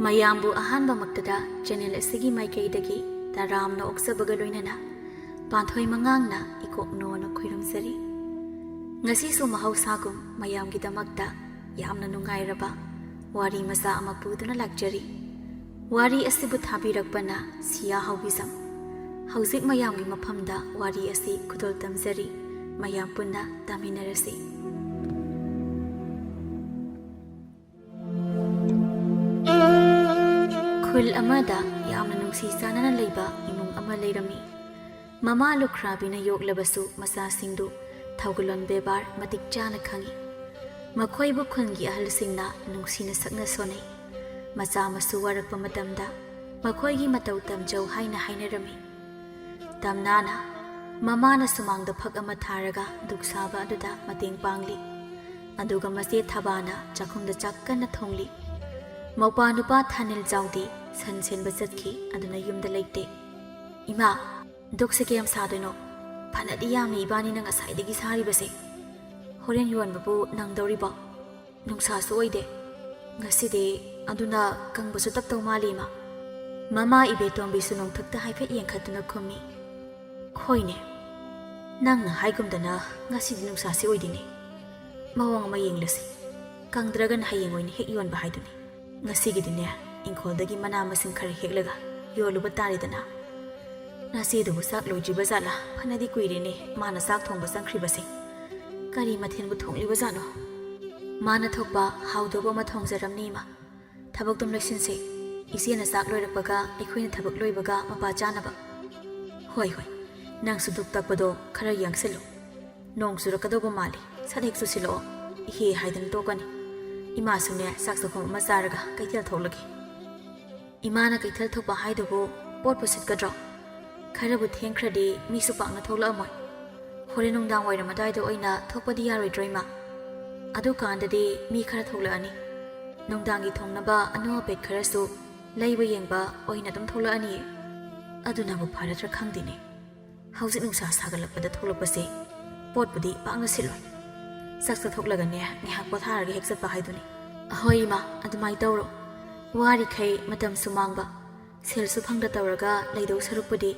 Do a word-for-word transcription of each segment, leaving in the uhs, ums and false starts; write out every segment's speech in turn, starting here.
ꯃꯌꯥꯝꯕꯨ ꯑꯍꯥꯟꯕꯃꯛꯇꯗ channel ꯑꯁꯤꯒꯤ ꯃꯥꯏꯀꯩꯗꯒꯤ ꯇꯔꯥꯝꯅ ꯑꯣꯛꯆꯕꯒ ꯂꯣꯏꯅꯅ ꯄꯥꯟꯊꯣꯏ ꯃꯉꯥꯡꯅ ꯏꯀꯣꯛꯅꯣꯅ ꯈꯣꯏꯔꯨꯝꯖꯔꯤ꯫ ꯉꯁꯤꯁꯨ ꯃꯍꯧꯁꯥꯒꯨꯝ ꯃꯌꯥꯝꯒꯤꯗꯃꯛꯇ ꯌꯥꯝꯅ ꯅꯨꯡꯉꯥꯏꯔꯕ ꯋꯥꯔꯤ ꯃꯆꯥ ꯑꯃ ꯄꯨꯗꯨꯅ ꯂꯥꯛꯆꯔꯤ꯫ ꯋꯥꯔꯤ ꯑꯁꯤꯕꯨ ꯊꯥꯕꯤꯔꯛꯄꯅ ꯁꯤꯌꯥ ꯍꯥꯎꯕꯤꯖꯝ꯫ ꯍꯧꯖꯤꯛ ꯃꯌꯥꯝꯒꯤ ꯃꯐꯝꯗ ꯋꯥꯔꯤ ꯑꯁꯤ ꯈꯨꯗꯣꯜ ꯇꯝꯖꯔꯤ꯫ ꯃꯌꯥꯝ ꯄꯨꯟꯅ ꯇꯥꯃꯤꯟꯅꯔꯁꯤ꯫ ꯈꯨꯜ ꯑꯃꯗ ꯌꯥꯝꯅ ꯅꯨꯡꯁꯤ ꯆꯥꯟꯅꯅ ꯂꯩꯕ ꯏꯃꯨꯡ ꯑꯃ ꯂꯩꯔꯝꯃꯤ꯫ ꯃꯃꯥ ꯂꯨꯈ꯭ꯔꯥꯕꯤꯅ ꯌꯣꯛꯂꯕꯁꯨ ꯃꯆꯥꯁꯤꯡꯗꯨ ꯊꯧꯒꯜꯂꯣꯟ ꯕꯦꯕꯥꯔ ꯃꯇꯤꯛ ꯆꯥꯅ ꯈꯪꯏ꯫ ꯃꯈꯣꯏꯕꯨ ꯈꯨꯟꯒꯤ ꯑꯍꯜꯁꯤꯡꯅ ꯅꯨꯡꯁꯤꯅ ꯁꯛꯅ ꯁꯣꯟꯅꯩ꯫ ꯃꯆꯥ ꯃꯁꯨ ꯋꯥꯔꯛꯄ ꯃꯇꯝꯗ ꯃꯈꯣꯏꯒꯤ ꯃꯇꯧ ꯇꯝꯖꯧ ꯍꯥꯏꯅ ꯍꯥꯏꯅꯔꯝꯃꯤ꯫ ꯇꯝꯅꯥꯅ ꯃꯃꯥꯅ ꯁꯨꯃꯥꯡꯗ ꯐꯛ ꯑꯃ ꯊꯥꯔꯒ ꯙꯨꯛ ꯁꯥꯕ ꯑꯗꯨꯗ ꯃꯇꯦꯡ ꯄꯥꯡꯂꯤ꯫ ꯑꯗꯨꯒ ꯃꯆꯦ ꯊꯕꯥꯅ ꯆꯥꯛꯈꯨꯝꯗ ꯆꯥꯛ ꯀꯟꯅ ꯊꯣꯡꯂꯤ꯫ ꯃꯧꯄꯥ ꯅꯨꯄꯥ ꯊꯥꯅꯤꯜ ꯆꯥꯎꯗꯤ ꯁꯟ ꯁꯦꯟꯕ ꯆꯠꯈꯤ, ꯑꯗꯨꯅ ꯌꯨꯝꯗ ꯂꯩꯇꯦ꯫ "ꯏꯃꯥ, ꯙꯨꯛꯁꯦ ꯀꯌꯥꯝ ꯁꯥꯗꯣꯏꯅꯣ? ꯐꯅꯗꯤ ꯌꯥꯝꯃꯤ ꯏꯕꯥꯅꯤꯅ ꯉꯁꯥꯏꯗꯒꯤ ꯁꯥꯔꯤꯕꯁꯦ꯫ ꯍꯣꯔꯦꯟ ꯌꯣꯟꯕꯕꯨ ꯅꯪꯗꯧꯔꯤꯕꯣ? ꯅꯨꯡꯁꯥꯁꯨ ꯑꯣꯏꯗꯦ ꯉꯁꯤꯗꯤ, ꯑꯗꯨꯅ ꯀꯪꯕꯁꯨ ꯇꯞꯇꯧ ꯃꯥꯜꯂꯤ, ꯏꯃꯥ꯫" ꯃꯃꯥ ꯏꯕꯦꯇꯣꯝꯕꯤꯁꯨ ꯅꯣꯡꯊꯛꯇ ꯍꯥꯏꯐꯦꯠ ꯌꯦꯡꯈꯠꯇꯨꯅ ꯈꯨꯝꯃꯤ꯫ "ꯍꯣꯏꯅꯦ, ꯅꯪꯅ ꯍꯥꯏꯒꯨꯝꯗꯅ ꯉꯁꯤꯗꯤ ꯅꯨꯡꯁꯥꯁꯤ ꯑꯣꯏꯗꯦꯅꯦ꯫ ꯃꯑꯣꯡ ꯑꯃ ꯌꯦꯡꯂꯁꯤ, ꯀꯪꯗ꯭ꯔꯒꯅ ꯍꯌꯦꯡ ꯑꯣꯏꯅ ꯍꯦꯛ ꯌꯣꯟꯕ ꯍꯥꯏꯗꯨꯅꯤ꯫ ꯉꯁꯤꯒꯤꯗꯤꯅꯦ, ꯏꯪꯈꯣꯜꯗꯒꯤ ꯃꯅꯥ ꯃꯁꯤꯡ ꯈꯔ ꯍꯦꯛꯂꯒ ꯌꯣꯜꯂꯨꯕ ꯇꯥꯔꯦꯗꯅ꯫ ꯅꯆꯦꯗꯨꯕꯨ ꯆꯥꯛ ꯂꯣꯏꯗ꯭ꯔꯤꯕ ꯖꯥꯠꯂꯥ? ꯐꯅꯗꯤ ꯀꯨꯏꯔꯦꯅꯦ ꯃꯥꯅ ꯆꯥꯛ ꯊꯣꯡꯕ ꯆꯪꯈ꯭ꯔꯤꯕꯁꯦ꯫ ꯀꯔꯤ ꯃꯊꯦꯜꯕꯨ ꯊꯣꯡꯂꯤꯕ ꯖꯥꯠꯅꯣ? ꯃꯥꯅ ꯊꯣꯛꯄ ꯍꯥꯎꯗꯧꯕ ꯑꯃ ꯊꯣꯡꯖꯔꯝꯅꯤ, ꯏꯃꯥ꯫ ꯊꯕꯛꯇꯨꯝ ꯂꯣꯏꯁꯤꯟꯁꯦ꯫ ꯏꯆꯦꯅ ꯆꯥꯛ ꯂꯣꯏꯔꯛꯄꯒ ꯑꯩꯈꯣꯏꯅ ꯊꯕꯛ ꯂꯣꯏꯕꯒ ꯃꯄꯥ ꯆꯥꯅꯕ꯫ ꯍꯣꯏ, ꯍꯣꯏ꯫ ꯅꯪꯁꯨ ꯙꯨꯛ ꯇꯛꯄꯗꯣ ꯈꯔ ꯌꯥꯡꯁꯤꯜꯂꯨ꯫ ꯅꯣꯡ ꯆꯨꯔꯛꯀꯗꯧꯕ ꯃꯥꯜꯂꯤ꯫ ꯁꯠ ꯍꯦꯛ ꯆꯨꯁꯤꯜꯂꯛꯑꯣ꯫ ꯏꯍꯦ ꯍꯥꯏꯗꯅ ꯇꯣꯛꯀꯅꯤ꯫ ꯏꯃꯥꯁꯨꯅꯦ, ꯆꯥꯛ ꯆꯥꯛꯈꯨꯝ ꯑꯃ ꯆꯥꯔꯒ ꯀꯩꯊꯦꯜ ꯊꯣꯛꯂꯒꯦ꯫ ꯏꯃꯥꯅ ꯀꯩꯊꯦꯜ ꯊꯣꯛꯄ ꯍꯥꯏꯗꯨꯕꯨ ꯄꯣꯠꯄꯨ ꯁꯤꯠꯀꯗ꯭ꯔꯣ? ꯈꯔꯕꯨ ꯊꯦꯡꯈ꯭ꯔꯗꯤ ꯃꯤꯁꯨ ꯄꯥꯛꯅ ꯊꯣꯛꯂꯛꯑꯝꯃꯣꯏ꯫ ꯍꯣꯔꯦꯟ ꯅꯨꯡꯗꯥꯡ ꯋꯥꯏꯔꯝ ꯑꯗꯨꯋꯥꯏꯗ ꯑꯣꯏꯅ ꯊꯣꯛꯄꯗꯤ ꯌꯥꯔꯣꯏꯗ꯭ꯔꯣ, ꯏꯃꯥ? ꯑꯗꯨꯀꯥꯟꯗꯗꯤ ꯃꯤ ꯈꯔ ꯊꯣꯛꯂꯛꯑꯅꯤ꯫ ꯅꯨꯡꯗꯥꯡꯒꯤ ꯊꯣꯡꯅꯕ ꯑꯅꯧ ꯑꯄꯦꯠ ꯈꯔꯁꯨ ꯂꯩꯕ ꯌꯦꯡꯕ ꯑꯣꯏꯅ ꯑꯗꯨꯝ ꯊꯣꯛꯂꯛꯑꯅꯤꯌꯦ꯫ ꯑꯗꯨꯅꯕꯨ ꯐꯔꯗ꯭ꯔꯥ ꯈꯪꯗꯦꯅꯦ꯫ ꯍꯧꯖꯤꯛ ꯅꯨꯡꯁꯥ ꯁꯥꯒꯠꯂꯛꯄꯗ ꯊꯣꯛꯂꯛꯄꯁꯦ ꯄꯣꯠꯄꯨꯗꯤ ꯄꯥꯛꯅ ꯁꯤꯠꯂꯣꯏ꯫ ꯆꯥꯛ ꯆꯥꯊꯣꯛꯂꯒꯅꯦ, ꯉꯥꯏꯍꯥꯛ ꯄꯣꯊꯥꯔꯒ ꯍꯦꯛ ꯆꯠꯄ ꯍꯥꯏꯗꯨꯅꯤ꯫ ꯍꯣꯏ ꯏꯃꯥ, ꯑꯗꯨꯃꯥꯏꯅ ꯇꯧꯔꯣ꯫ ꯋꯥꯔꯤꯈꯩ ꯃꯇꯝꯁꯨ ꯃꯥꯡꯕ, ꯁꯦꯜꯁꯨ ꯐꯪꯗ ꯇꯧꯔꯒ ꯂꯩꯗꯧ ꯁꯔꯨꯛꯄꯨꯗꯤ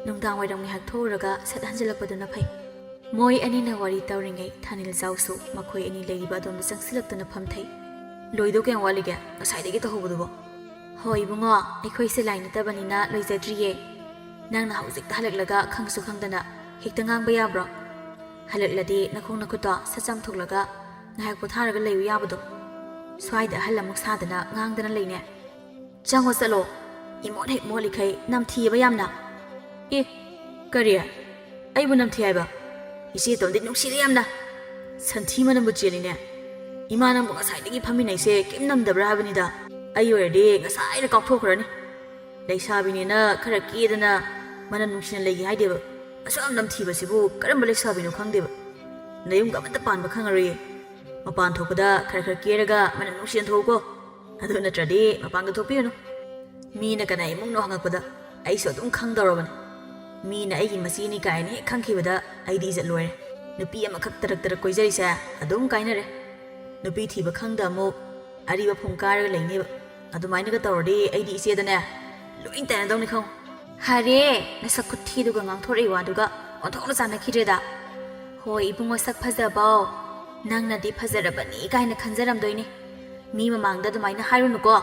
ꯅꯨꯡꯗꯥꯡ ꯋꯥꯏꯔꯝ ꯉꯥꯏꯍꯥꯛ ꯊꯣꯛꯎꯔꯒ ꯁꯠ ꯍꯟꯖꯤꯜꯂꯛꯄꯗꯨꯅ ꯐꯩ꯫ ꯃꯣꯏ ꯑꯅꯤꯅ ꯋꯥꯔꯤ ꯇꯧꯔꯤꯉꯩ ꯊꯥꯅꯤꯜ ꯆꯥꯎꯁꯨ ꯃꯈꯣꯏ ꯑꯅꯤ ꯂꯩꯔꯤꯕ ꯑꯗꯣꯝꯗ ꯆꯪꯁꯤꯜꯂꯛꯇꯨꯅ ꯐꯝꯊꯩ꯫ "ꯂꯣꯏꯗꯧ ꯀꯌꯥꯝ ꯋꯥꯠꯂꯤꯒꯦ, ꯉꯁꯥꯏꯗꯒꯤ ꯇꯧꯍꯧꯕꯗꯨꯕꯣ?" "ꯍꯣꯏ ꯏꯕꯨꯡꯉꯣ, ꯑꯩꯈꯣꯏꯁꯦ ꯂꯥꯏ ꯅꯠꯇꯕꯅꯤꯅ ꯂꯣꯏꯖꯗ꯭ꯔꯤꯌꯦ꯫ ꯅꯪꯅ ꯍꯧꯖꯤꯛꯇ ꯍꯜꯂꯛꯂꯒ ꯈꯪꯁꯨ ꯈꯪꯗꯅ ꯍꯦꯛꯇ ꯉꯥꯡꯕ ꯌꯥꯕ꯭ꯔꯣ? ꯍꯜꯂꯛꯂꯗꯤ ꯅꯈꯣꯡ ꯅꯈꯨꯠꯇꯣ ꯁꯠ ꯆꯥꯝꯊꯣꯛꯂꯒ ꯉꯥꯏꯍꯥꯛ ꯄꯣꯊꯥꯔꯒ ꯂꯩꯌꯨ ꯌꯥꯕꯗꯣ꯫ ꯁ꯭ꯋꯥꯏꯗ ꯑꯍꯜ ꯑꯃꯨꯛ ꯁꯥꯗꯅ ꯉꯥꯡꯗꯅ ꯂꯩꯅꯦ꯫ ꯆꯪꯉꯣ ꯆꯠꯂꯣ꯫ ꯏꯃꯣꯠ ꯍꯦꯛ ꯃꯣꯠꯂꯤꯈꯩ ꯅꯝꯊꯤꯑꯕ ꯌꯥꯝꯅ꯫" "ꯑꯦ, ꯀꯔꯤ? ꯑꯩꯕꯨ ꯅꯝꯊꯤ ꯍꯥꯏꯕ? ꯏꯆꯦꯇꯣꯟꯗꯤ ꯅꯨꯡꯁꯤꯔꯦ ꯌꯥꯝꯅ꯫ ꯁꯟꯊꯤ ꯃꯅꯝꯕꯨ ꯆꯦꯜꯂꯤꯅꯦ꯫ ꯏꯃꯥ, ꯅꯪꯕꯨ ꯉꯁꯥꯏꯗꯒꯤ ꯐꯝꯃꯤꯟꯅꯩꯁꯦ ꯀꯩꯝ ꯅꯝꯗꯕ꯭ꯔꯥ ꯍꯥꯏꯕꯅꯤꯗ꯫ ꯑꯩ ꯑꯣꯏꯔꯗꯤ ꯉꯁꯥꯏꯅ ꯀꯥꯎꯊꯣꯛꯈ꯭ꯔꯅꯤ꯫ ꯂꯩꯁꯥꯕꯤꯅꯦꯅ ꯈꯔ ꯀꯦꯗꯅ ꯃꯅꯝ ꯅꯨꯡꯁꯤꯅ ꯂꯩꯒꯦ ꯍꯥꯏꯗꯦꯕ꯫ ꯑꯁꯨꯛ ꯌꯥꯝ ꯅꯝꯊꯤꯕꯁꯤꯕꯨ ꯀꯔꯝꯕ ꯂꯩꯁꯥꯕꯤꯅꯣ ꯈꯪꯗꯦꯕ꯫ ꯅꯌꯨꯝꯒ ꯑꯃꯠꯇ ꯄꯥꯟꯕ ꯈꯪꯉꯔꯣꯏꯌꯦ꯫ ꯃꯄꯥꯟ ꯊꯣꯛꯄꯗ ꯈꯔ ꯈꯔ ꯀꯦꯔꯒ ꯃꯅꯝ ꯅꯨꯡꯁꯤꯅ ꯊꯣꯛꯎꯀꯣ꯫ ꯑꯗꯨ ꯅꯠꯇ꯭ꯔꯗꯤ ꯃꯄꯥꯟꯒ ꯊꯣꯛꯄꯤꯔꯨꯅꯨ꯫ ꯃꯤꯅ ꯀꯅꯥ ꯏꯃꯨꯡꯅꯣ ꯍꯪꯉꯛꯄꯗ ꯑꯩꯁꯨ ꯑꯗꯨꯝ ꯈꯪꯗꯧꯔꯕꯅꯤ꯫ ꯃꯤꯅ ꯑꯩꯒꯤ ꯃꯆꯦꯅꯤ ꯀꯥꯏꯅ ꯍꯦꯛ ꯈꯪꯈꯤꯕꯗ ꯑꯩꯗꯤ ꯏꯖꯠ ꯂꯣꯏꯔꯦ꯫ ꯅꯨꯄꯤ ꯑꯃꯈꯛ ꯇꯔꯛ ꯇꯔꯛ ꯀꯣꯏꯖꯔꯤꯁꯦ ꯑꯗꯨꯝ ꯀꯥꯏꯅꯔꯦ꯫ ꯅꯨꯄꯤ ꯊꯤꯕ ꯈꯪꯗ ꯑꯃꯨꯛ ꯑꯔꯤꯕ ꯐꯨꯝ ꯀꯥꯏꯔꯒ ꯂꯩꯅꯦꯕ꯫ ꯑꯗꯨꯃꯥꯏꯅꯒ ꯇꯧꯔꯗꯤ ꯑꯩꯗꯤ ꯏꯆꯦꯗꯅꯦ ꯂꯣꯏ ꯇꯥꯏꯅꯗꯧꯅꯤ ꯈꯪꯉꯨ꯫" "ꯍꯔꯦ, ꯅꯁꯛ ꯈꯨꯊꯤꯗꯨꯒ ꯉꯥꯡꯊꯣꯔꯛꯏ ꯋꯥꯗꯨꯒ ꯑꯣꯟꯊꯣꯛꯅ ꯆꯥꯟꯅꯈꯤꯗ꯭ꯔꯦꯗ꯫ ꯍꯣꯏ ꯏꯕꯨꯡꯉꯣ ꯁꯛ ꯐꯖꯕꯧ, ꯅꯪꯅꯗꯤ ꯐꯖꯔꯕꯅꯤ ꯀꯥꯏꯅ ꯈꯟꯖꯔꯝꯗꯣꯏꯅꯤ꯫ ꯃꯤ ꯃꯃꯥꯡꯗ ꯑꯗꯨꯃꯥꯏꯅ ꯍꯥꯏꯔꯨꯅꯨꯀꯣ,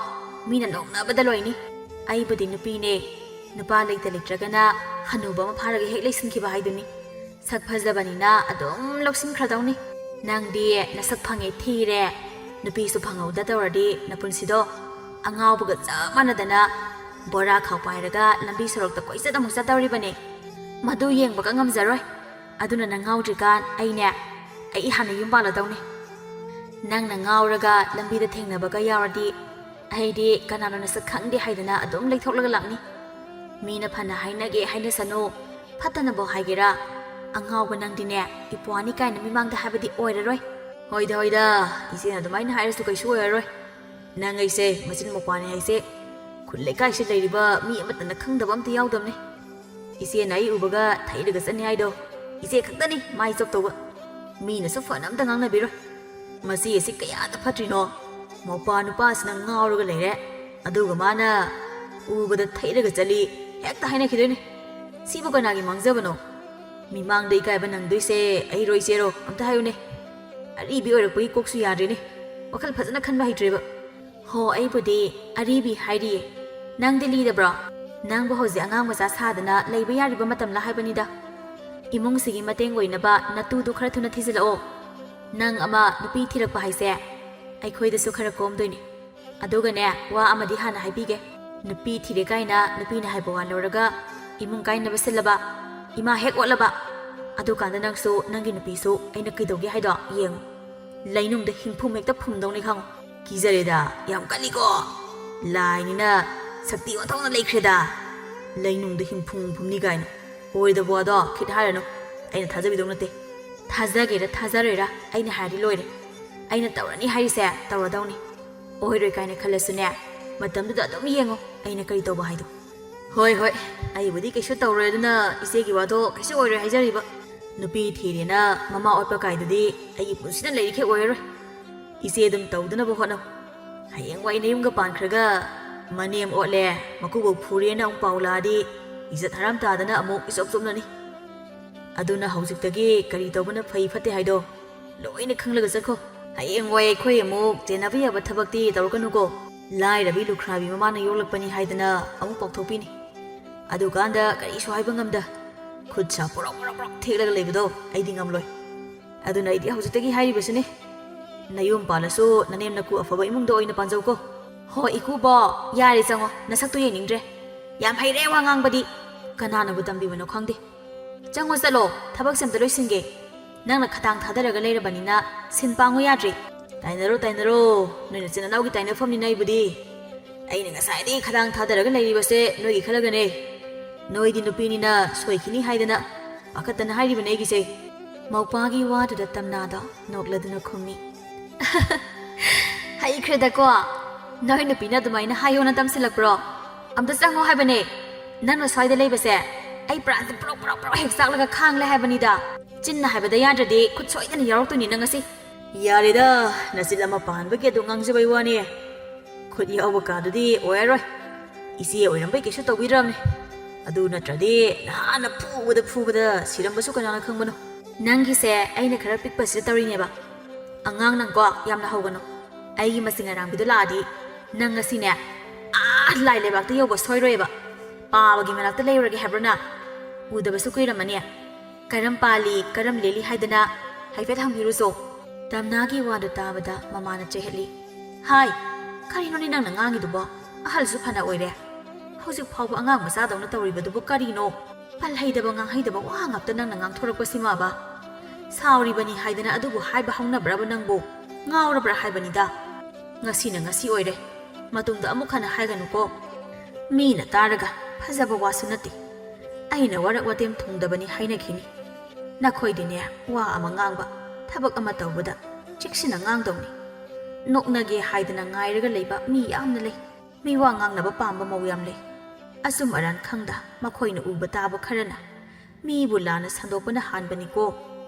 ꯃꯤꯅ ꯅꯣꯛꯅꯕꯗ ꯂꯣꯏꯅꯤ꯫ ꯑꯩꯕꯨꯗꯤ ꯅꯨꯄꯤꯅꯦ, ꯅꯨꯄꯥ ꯂꯩꯇ ꯂꯩꯇ꯭ꯔꯒꯅ ꯍꯅꯨꯕ ꯑꯃ ꯐꯥꯔꯒ ꯍꯦꯛ ꯂꯩꯁꯤꯟꯈꯤꯕ ꯍꯥꯏꯗꯨꯅꯤ꯫ ꯁꯛ ꯐꯖꯕꯅꯤꯅ ꯑꯗꯨꯝ ꯂꯧꯁꯤꯟꯈ꯭ꯔꯗꯧꯅꯤ꯫ ꯅꯪꯗꯤ ꯅꯁꯛ ꯐꯪꯉꯦ ꯊꯤꯔꯦ, ꯅꯨꯄꯤꯁꯨ ꯐꯪꯍꯧꯗ ꯇꯧꯔꯗꯤ ꯅꯄꯨꯟꯁꯤꯗꯣ ꯑꯉꯥꯎꯕꯒ ꯆꯞ ꯃꯥꯟꯅꯗꯅ ꯕꯣꯔꯥ ꯈꯥꯎ ꯄꯥꯏꯔꯒ ꯂꯝꯕꯤ ꯁꯣꯔꯣꯛꯇ ꯀꯣꯏꯆꯠ ꯑꯃꯨꯛ ꯆꯠꯇꯧꯔꯤꯕꯅꯦ꯫ ꯃꯗꯨ ꯌꯦꯡꯕꯒ ꯉꯝꯖꯔꯣꯏ꯫ ꯑꯗꯨꯅ ꯅꯪ ꯉꯥꯎꯗ꯭ꯔꯤꯀꯥꯟ ꯑꯩꯅꯦ, ꯑꯩ ꯍꯥꯟꯅ ꯌꯨꯝ ꯄꯥꯜꯂꯗꯧꯅꯤ꯫ ꯅꯪꯅ ꯉꯥꯎꯔꯒ ꯂꯝꯕꯤꯗ ꯊꯦꯡꯅꯕꯒ ꯌꯥꯎꯔꯗꯤ ꯑꯩꯗꯤ ꯀꯅꯥꯅꯣ ꯅꯁꯛ ꯈꯪꯗꯦ ꯍꯥꯏꯗꯅ ꯑꯗꯨꯝ ꯂꯩꯊꯣꯛꯂꯒ ꯂꯥꯛꯅꯤ꯫ ꯃꯤꯅ ꯐꯅ ꯍꯥꯏꯅꯒꯦ ꯍꯥꯏꯅꯁꯅꯨ, ꯐꯠꯇꯅꯕꯨ ꯍꯥꯏꯒꯦꯔꯥ, ꯑꯉꯥꯎꯕ ꯅꯪꯗꯤꯅꯦ ꯏꯄ꯭ꯋꯥꯅꯤ ꯀꯥꯏꯅ ꯃꯤꯃꯥꯡꯗ ꯍꯥꯏꯕꯗꯤ ꯑꯣꯏꯔꯔꯣꯏ꯫" "ꯍꯣꯏꯗ ꯍꯣꯏꯗ, ꯏꯆꯦꯅ ꯑꯗꯨꯃꯥꯏꯅ ꯍꯥꯏꯔꯁꯨ ꯀꯩꯁꯨ ꯑꯣꯏꯔꯔꯣꯏ꯫ ꯅꯪ ꯑꯩꯁꯦ ꯃꯆꯤꯟ ꯃꯧꯄ꯭ꯋꯥꯅꯤ ꯍꯥꯏꯁꯦ ꯈꯨꯜ ꯂꯩꯀꯥꯏꯁꯤ ꯂꯩꯔꯤꯕ ꯃꯤ ꯑꯃꯠꯇꯅ ꯈꯪꯗꯕ ꯑꯝꯇ ꯌꯥꯎꯗꯕꯅꯤ꯫ ꯏꯆꯦꯅ ꯑꯩ ꯎꯕꯒ ꯊꯩꯔꯒ ꯆꯠꯅꯤ ꯍꯥꯏꯗꯣ ꯏꯆꯦ ꯈꯛꯇꯅꯤ ꯃꯥꯏ ꯆꯣꯞꯇꯧꯕ꯫ ꯃꯤꯅꯁꯨ ꯐꯅ ꯑꯝꯇ ꯉꯥꯡꯅꯕꯤꯔꯣꯏ꯫ ꯃꯆꯦ ꯑꯁꯤ ꯀꯌꯥꯗ ꯐꯠꯇ꯭ꯔꯤꯅꯣ꯫ ꯃꯧꯄ꯭ꯋꯥ ꯅꯨꯄꯥꯁꯤꯅ ꯉꯥꯎꯔꯒ ꯂꯩꯔꯦ꯫ ꯑꯗꯨꯒ ꯃꯥꯅ ꯎꯕꯗ ꯊꯩꯔꯒ ꯆꯠꯂꯤ, ꯍꯦꯛꯇ ꯍꯥꯏꯅꯈꯤꯗꯣꯏꯅꯦ꯫ ꯁꯤꯕꯨ ꯀꯅꯥꯒꯤ ꯃꯥꯡꯖꯕꯅꯣ? ꯃꯤꯃꯥꯡꯗ ꯏꯀꯥꯏꯕ ꯅꯪꯗꯣꯏꯁꯦ ꯑꯩꯔꯣ ꯏꯆꯦꯔꯣ? ꯑꯝꯇ ꯍꯥꯏꯌꯨꯅꯦ꯫ ꯑꯔꯤꯕꯤ ꯑꯣꯏꯔꯛꯄꯒꯤ ꯀꯣꯛꯁꯨ ꯌꯥꯗ꯭ꯔꯦꯅꯦ꯫ ꯋꯥꯈꯜ ꯐꯖꯅ ꯈꯟꯕ ꯍꯩꯇ꯭ꯔꯦꯕ꯫ ꯍꯣ, ꯑꯩꯕꯨꯗꯤ ꯑꯔꯤꯕꯤ ꯍꯥꯏꯔꯤꯌꯦ꯫ ꯅꯪꯗꯤ ꯂꯤꯗꯕ꯭ꯔꯣ? ꯅꯪꯕꯨ ꯍꯧꯖꯤꯛ ꯑꯉꯥꯡ ꯃꯆꯥ ꯁꯥꯗꯅ ꯂꯩꯕ ꯌꯥꯔꯤꯕ ꯃꯇꯝꯂ ꯍꯥꯏꯕꯅꯤꯗ꯫ ꯏꯃꯨꯡꯁꯤꯒꯤ ꯃꯇꯦꯡ ꯑꯣꯏꯅꯕ ꯅꯇꯨꯗꯨ ꯈꯔ ꯊꯨꯅ ꯊꯤꯖꯤꯜꯂꯛꯑꯣ꯫ ꯅꯪ ꯑꯃ ꯅꯨꯄꯤ ꯊꯤꯔꯛꯄ ꯍꯥꯏꯁꯦ ꯑꯩꯈꯣꯏꯗꯁꯨ ꯈꯔ ꯀꯣꯝꯗꯣꯏꯅꯦ꯫ ꯑꯗꯨꯒꯅꯦ, ꯋꯥ ꯑꯃꯗꯤ ꯍꯥꯟꯅ ꯍꯥꯏꯕꯤꯒꯦ꯫ ꯅꯨꯄꯤ ꯊꯤꯔꯦ ꯀꯥꯏꯅ ꯅꯨꯄꯤꯅ ꯍꯥꯏꯕ ꯋꯥ ꯂꯧꯔꯒ ꯏꯃꯨꯡ ꯀꯥꯏꯅꯕ ꯁꯤꯜꯂꯕ, ꯏꯃꯥ ꯍꯦꯛ ꯑꯣꯠꯂꯕ, ꯑꯗꯨꯀꯥꯟꯗ ꯅꯪꯁꯨ ꯅꯪꯒꯤ ꯅꯨꯄꯤꯁꯨ ꯑꯩꯅ ꯀꯩꯗꯧꯒꯦ ꯍꯥꯏꯗꯣ ꯌꯦꯡꯉꯨ꯫ ꯂꯩꯅꯨꯡꯗ ꯍꯤꯡꯐꯨꯝ ꯍꯦꯛꯇ ꯐꯨꯝꯗꯧꯅꯤ ꯈꯪꯉꯨ꯫ ꯀꯤꯖꯔꯦꯗ, ꯌꯥꯝ ꯀꯜꯂꯤꯀꯣ꯫ ꯂꯥꯏꯅꯤꯅ ꯁꯛꯇꯤ ꯑꯣꯟꯊꯣꯛꯅ ꯂꯩꯈ꯭ꯔꯦꯗ꯫ ꯂꯩꯅꯨꯡꯗ ꯍꯤꯡꯐꯨꯝ ꯐꯨꯝꯅꯤ ꯀꯥꯏꯅ꯫ ꯑꯣꯏꯗꯕ ꯋꯥꯗꯣ ꯈꯤꯠ ꯍꯥꯏꯔꯅꯨ꯫ ꯑꯩꯅ ꯊꯥꯖꯕꯤꯗꯧ ꯅꯠꯇꯦ꯫ ꯊꯥꯖꯒꯦꯔꯥ ꯊꯥꯖꯔꯣꯏꯔꯥ, ꯑꯩꯅ ꯍꯥꯏꯔꯗꯤ ꯂꯣꯏꯔꯦ꯫ ꯑꯩꯅ ꯇꯧꯔꯅꯤ ꯍꯥꯏꯔꯤꯁꯦ ꯇꯧꯔꯗꯧꯅꯤ꯫ ꯑꯣꯏꯔꯣꯏ ꯀꯥꯏꯅ ꯈꯜꯂꯁꯨꯅꯦ, ꯃꯇꯝꯗꯨꯗ ꯑꯗꯨꯝ ꯌꯦꯡꯉꯣ ꯑꯩꯅ ꯀꯔꯤ ꯇꯧꯕ ꯍꯥꯏꯗꯣ꯫ ꯍꯣꯏ, ꯍꯣꯏ, ꯑꯩꯕꯨꯗꯤ ꯀꯩꯁꯨ ꯇꯧꯔꯣꯏ, ꯑꯗꯨꯅ ꯏꯆꯦꯒꯤ ꯋꯥꯗꯣ ꯀꯩꯁꯨ ꯑꯣꯏꯔꯣꯏ ꯍꯥꯏꯖꯔꯤꯕ꯫ ꯅꯨꯄꯤ ꯊꯤꯔꯦꯅ ꯃꯃꯥ ꯑꯣꯠꯄ ꯀꯥꯏꯗꯨꯗꯤ ꯑꯩꯒꯤ ꯄꯨꯟꯁꯤꯗ ꯂꯩꯔꯤꯈꯩ ꯑꯣꯏꯔꯔꯣꯏ꯫ ꯏꯆꯦ ꯑꯗꯨꯝ ꯇꯧꯗꯅꯕ ꯍꯣꯠꯅꯧ꯫ ꯍꯌꯦꯡꯋꯥꯏ ꯅꯌꯨꯝꯒ ꯄꯥꯟꯈ꯭ꯔꯒ ꯃꯅꯦꯝ ꯑꯣꯠꯂꯦ, ꯃꯀꯨꯕꯣꯛ ꯐꯨꯔꯦꯅ ꯑꯃꯨꯛ ꯄꯥꯎ ꯂꯥꯛꯑꯗꯤ ꯏꯖꯠ ꯍꯔꯥꯝ ꯇꯥꯗꯅ ꯑꯃꯨꯛ ꯏꯆꯣꯞ ꯆꯣꯞꯅꯅꯤ꯫ ꯑꯗꯨꯅ ꯍꯧꯖꯤꯛꯇꯒꯤ ꯀꯔꯤ ꯇꯧꯕꯅ ꯐꯩ ꯐꯠꯇꯦ ꯍꯥꯏꯗꯣ ꯂꯣꯏꯅ ꯈꯪꯂꯒ ꯆꯠꯈꯣ꯫ ꯍꯌꯦꯡꯋꯥꯏ ꯑꯩꯈꯣꯏ ꯑꯃꯨꯛ ꯆꯦꯟꯅꯕ ꯌꯥꯕ ꯊꯕꯛꯇꯤ ꯇꯧꯔꯛꯀꯅꯨꯀꯣ꯫ ꯂꯥꯏꯔꯕꯤ ꯂꯨꯈ꯭ꯔꯥꯕꯤ ꯃꯃꯥꯅ ꯌꯣꯛꯂꯛꯄꯅꯤ ꯍꯥꯏꯗꯅ ꯑꯃꯨꯛ ꯄꯥꯎꯊꯣꯛꯄꯤꯅꯤ꯫ ꯑꯗꯨꯀꯥꯟꯗ ꯀꯔꯤꯁꯨ ꯍꯥꯏꯕ ꯉꯝꯗ ꯈꯨꯠ ꯁꯥ ꯄꯣꯔꯣꯛ ꯄꯣꯔꯣꯛ ꯄꯣꯔꯣꯛ ꯊꯦꯛꯂꯒ ꯂꯩꯕꯗꯣ ꯑꯩꯗꯤ ꯉꯝꯂꯣꯏ꯫ ꯑꯗꯨꯅ ꯑꯩꯗꯤ ꯍꯧꯖꯤꯛꯇꯒꯤ ꯍꯥꯏꯔꯤꯕꯁꯤꯅꯤ꯫ ꯅꯌꯨꯝ ꯄꯥꯜꯂꯁꯨ ꯅꯅꯦꯝ ꯅꯀꯨ ꯑꯐꯕ ꯏꯃꯨꯡꯗ ꯑꯣꯏꯅ ꯄꯥꯟꯖꯧꯀꯣ꯫ ꯍꯣ ꯏꯀꯨꯕꯣ, ꯌꯥꯔꯦ ꯆꯪꯉꯣ, ꯅꯁꯛꯇꯨ ꯌꯦꯡꯅꯤꯡꯗ꯭ꯔꯦ꯫ ꯌꯥꯝ ꯍꯩꯔꯦ ꯋꯥ ꯉꯥꯡꯕꯗꯤ꯫ ꯀꯅꯥꯅꯕꯨ ꯇꯝꯕꯤꯕꯅꯣ ꯈꯪꯗꯦ꯫ ꯆꯪꯉꯣ ꯆꯠꯂꯣ, ꯊꯕꯛꯁꯦ ꯑꯝꯇ ꯂꯣꯏꯁꯤꯟꯒꯦ꯫ ꯅꯪꯅ ꯈꯗꯥꯡ ꯊꯥꯗꯔꯒ ꯂꯩꯔꯕꯅꯤꯅ ꯁꯤꯟ ꯄꯥꯡꯉꯨ ꯌꯥꯗ꯭ꯔꯦ꯫ ꯇꯥꯏꯅꯔꯣ, ꯇꯥꯏꯅꯔꯣ, ꯅꯣꯏ ꯅꯆꯤꯟ ꯅꯅꯥꯎꯒꯤ ꯇꯥꯏꯅꯐꯝꯅꯤꯅ ꯑꯩꯕꯨꯗꯤ꯫ ꯑꯩꯅ ꯉꯁꯥꯏꯗꯒꯤ ꯈꯗꯥꯡ ꯊꯥꯗꯔꯒ ꯂꯩꯔꯤꯕꯁꯦ ꯅꯣꯏꯒꯤ ꯈꯜꯂꯒꯅꯦ꯫ ꯅꯣꯏꯗꯤ ꯅꯨꯄꯤꯅꯤꯅ ꯁꯣꯏꯈꯤꯅꯤ ꯍꯥꯏꯗꯅ ꯄꯥꯈꯠꯇꯅ ꯍꯥꯏꯔꯤꯕꯅꯦ ꯑꯩꯒꯤꯁꯦ꯫ ꯃꯧꯄꯥꯒꯤ ꯋꯥꯗꯨꯗ ꯇꯝꯅꯥꯗꯣ ꯅꯣꯛꯂꯗꯨꯅ ꯈꯨꯝꯃꯤ꯫ ꯍꯩꯈ꯭ꯔꯦꯗꯀꯣ꯫ ꯅꯣꯏ ꯅꯨꯄꯤꯅ ꯑꯗꯨꯃꯥꯏꯅ ꯍꯥꯏꯌꯣꯅ ꯇꯝꯁꯤꯜꯂꯛꯄ꯭ꯔꯣ? ꯑꯝꯇ ꯆꯪꯉꯣ ꯍꯥꯏꯕꯅꯦ꯫ ꯅꯪꯅ ꯁ꯭ꯋꯥꯏꯗ ꯂꯩꯕꯁꯦ ꯑꯩ ꯄ꯭ꯔꯥꯟꯁꯦ ꯄ꯭ꯔꯣꯛ ꯄ꯭ꯔꯣꯛ ꯄ꯭ꯔꯣꯛ ꯍꯦꯛ ꯆꯥꯛꯂꯒ ꯈꯥꯡꯂꯦ ꯍꯥꯏꯕꯅꯤꯗ꯫ ꯆꯤꯟꯅ ꯍꯥꯏꯕꯗ ꯌꯥꯗ꯭ꯔꯗꯤ ꯈꯨꯠ ꯁꯣꯏꯗꯅ ꯌꯥꯎꯔꯛꯇꯣꯏꯅꯤ ꯅꯪ ꯉꯁꯤ꯫ ꯌꯥꯔꯦꯗ, ꯅꯆꯤꯟ ꯑꯃ ꯄꯥꯟꯕꯒꯤ ꯑꯗꯨ ꯉꯥꯡꯖꯕꯩ ꯋꯥꯅꯤ꯫ ꯈꯨꯠ ꯌꯥꯎꯕ ꯀꯥꯗꯨꯗꯤ ꯑꯣꯏꯔꯔꯣꯏ꯫ ꯏꯆꯦ ꯑꯣꯏꯔꯝꯕꯩ ꯀꯩꯁꯨ ꯇꯧꯕꯤꯗ꯭ꯔꯕꯅꯦ꯫ ꯑꯗꯨ ꯅꯠꯇ꯭ꯔꯗꯤ ꯅꯍꯥꯟꯅ ꯐꯨꯕꯗ ꯐꯨꯕꯗ ꯁꯤꯔꯝꯕꯁꯨ ꯀꯅꯥꯅ ꯈꯪꯕꯅꯣ꯫ ꯅꯪꯒꯤꯁꯦ ꯑꯩꯅ ꯈꯔ ꯄꯤꯛꯄꯁꯤꯗ ꯇꯧꯔꯤꯅꯦꯕ꯫ ꯑꯉꯥꯡ ꯅꯪꯀꯣ ꯌꯥꯝꯅ ꯍꯧꯒꯅꯨ꯫ ꯑꯩꯒꯤ ꯃꯁꯤꯡ ꯑꯔꯥꯡꯕꯤꯗꯣ ꯂꯥꯛꯑꯗꯤ ꯅꯪ ꯉꯁꯤꯅꯦ ꯑꯥ ꯂꯥꯏ ꯂꯩꯕꯥꯛꯇ ꯌꯧꯕ ꯁꯣꯏꯔꯣꯏꯕ꯫ ꯄꯥꯕꯒꯤ ꯃꯅꯥꯛꯇ ꯂꯩꯔꯨꯔꯒꯦ ꯍꯥꯏꯕ꯭ꯔꯣ ꯅꯪ? ꯎꯗꯕꯁꯨ ꯀꯨꯏꯔꯝꯃꯅꯤ꯫ ꯀꯔꯝ ꯄꯥꯜꯂꯤ, ꯀꯔꯝ ꯂꯦꯜꯂꯤ ꯍꯥꯏꯗꯅ ꯍꯥꯏꯐꯦꯠ ꯍꯪꯕꯤꯔꯨꯆꯣ꯫ ꯇꯝꯅꯥꯒꯤ ꯋꯥꯗꯨ ꯇꯥꯕꯗ ꯃꯃꯥꯅ ꯆꯩꯍꯠꯂꯤ꯫ ꯍꯥꯏ, ꯀꯔꯤꯅꯣꯅꯦ ꯅꯪꯅ ꯉꯥꯡꯉꯤꯗꯨꯕꯣ? ꯑꯍꯜꯁꯨ ꯐꯅ ꯑꯣꯏꯔꯦ꯫ ꯍꯧꯖꯤꯛ ꯐꯥꯎꯕ ꯑꯉꯥꯡ ꯃꯆꯥꯗꯧꯅ ꯇꯧꯔꯤꯕꯗꯨꯕꯨ ꯀꯔꯤꯅꯣ? ꯄꯜ ꯍꯩꯗꯕ ꯉꯥꯡ ꯍꯩꯗꯕ ꯋꯥ ꯉꯥꯛꯇ ꯅꯪꯅ ꯉꯥꯡꯊꯣꯔꯛꯄꯁꯤꯃꯕ? ꯁꯥꯎꯔꯤꯕꯅꯤ ꯍꯥꯏꯗꯅ ꯑꯗꯨꯕꯨ ꯍꯥꯏꯕ ꯍꯧꯅꯕ꯭ꯔꯕ ꯅꯪꯕꯨ? ꯉꯥꯎꯔꯕ꯭ꯔꯥ ꯍꯥꯏꯕꯅꯤꯗ꯫ ꯉꯁꯤꯅ ꯉꯁꯤ ꯑꯣꯏꯔꯦ꯫ ꯃꯇꯨꯡꯗ ꯑꯃꯨꯛ ꯍꯟꯅ ꯍꯥꯏꯒꯅꯨꯀꯣ꯫ ꯃꯤꯅ ꯇꯥꯔꯒ ꯐꯖꯕ ꯋꯥꯁꯨ ꯅꯠꯇꯦ꯫ ꯑꯩꯅ ꯋꯥꯔꯛ ꯋꯥꯇꯦꯝ ꯊꯨꯡꯗꯕꯅꯤ ꯍꯥꯏꯅꯈꯤꯅꯤ꯫ ꯅꯈꯣꯏꯗꯤꯅꯦ, ꯋꯥ ꯑꯃ ꯉꯥꯡꯕ, ꯊꯕꯛ ꯑꯃ ꯇꯧꯕꯗ ꯆꯦꯛꯁꯤꯟꯅ ꯉꯥꯡꯗꯧꯅꯤ꯫ ꯅꯣꯛꯅꯒꯦ ꯍꯥꯏꯗꯅ ꯉꯥꯏꯔꯒ ꯂꯩꯕ ꯃꯤ ꯌꯥꯝꯅ ꯂꯩ꯫ ꯃꯤꯋꯥ ꯉꯥꯡꯅꯕ ꯄꯥꯝꯕ ꯃꯧ ꯌꯥꯝ ꯂꯩ꯫ ꯑꯆꯨꯝ ꯑꯔꯥꯟ ꯈꯪꯗ ꯃꯈꯣꯏꯅ ꯎꯕ ꯇꯥꯕ ꯈꯔꯅ ꯃꯤꯕꯨ ꯂꯥꯟꯅ ꯁꯟꯗꯣꯛꯄꯅ ꯍꯥꯟꯕꯅꯤꯀꯣ꯫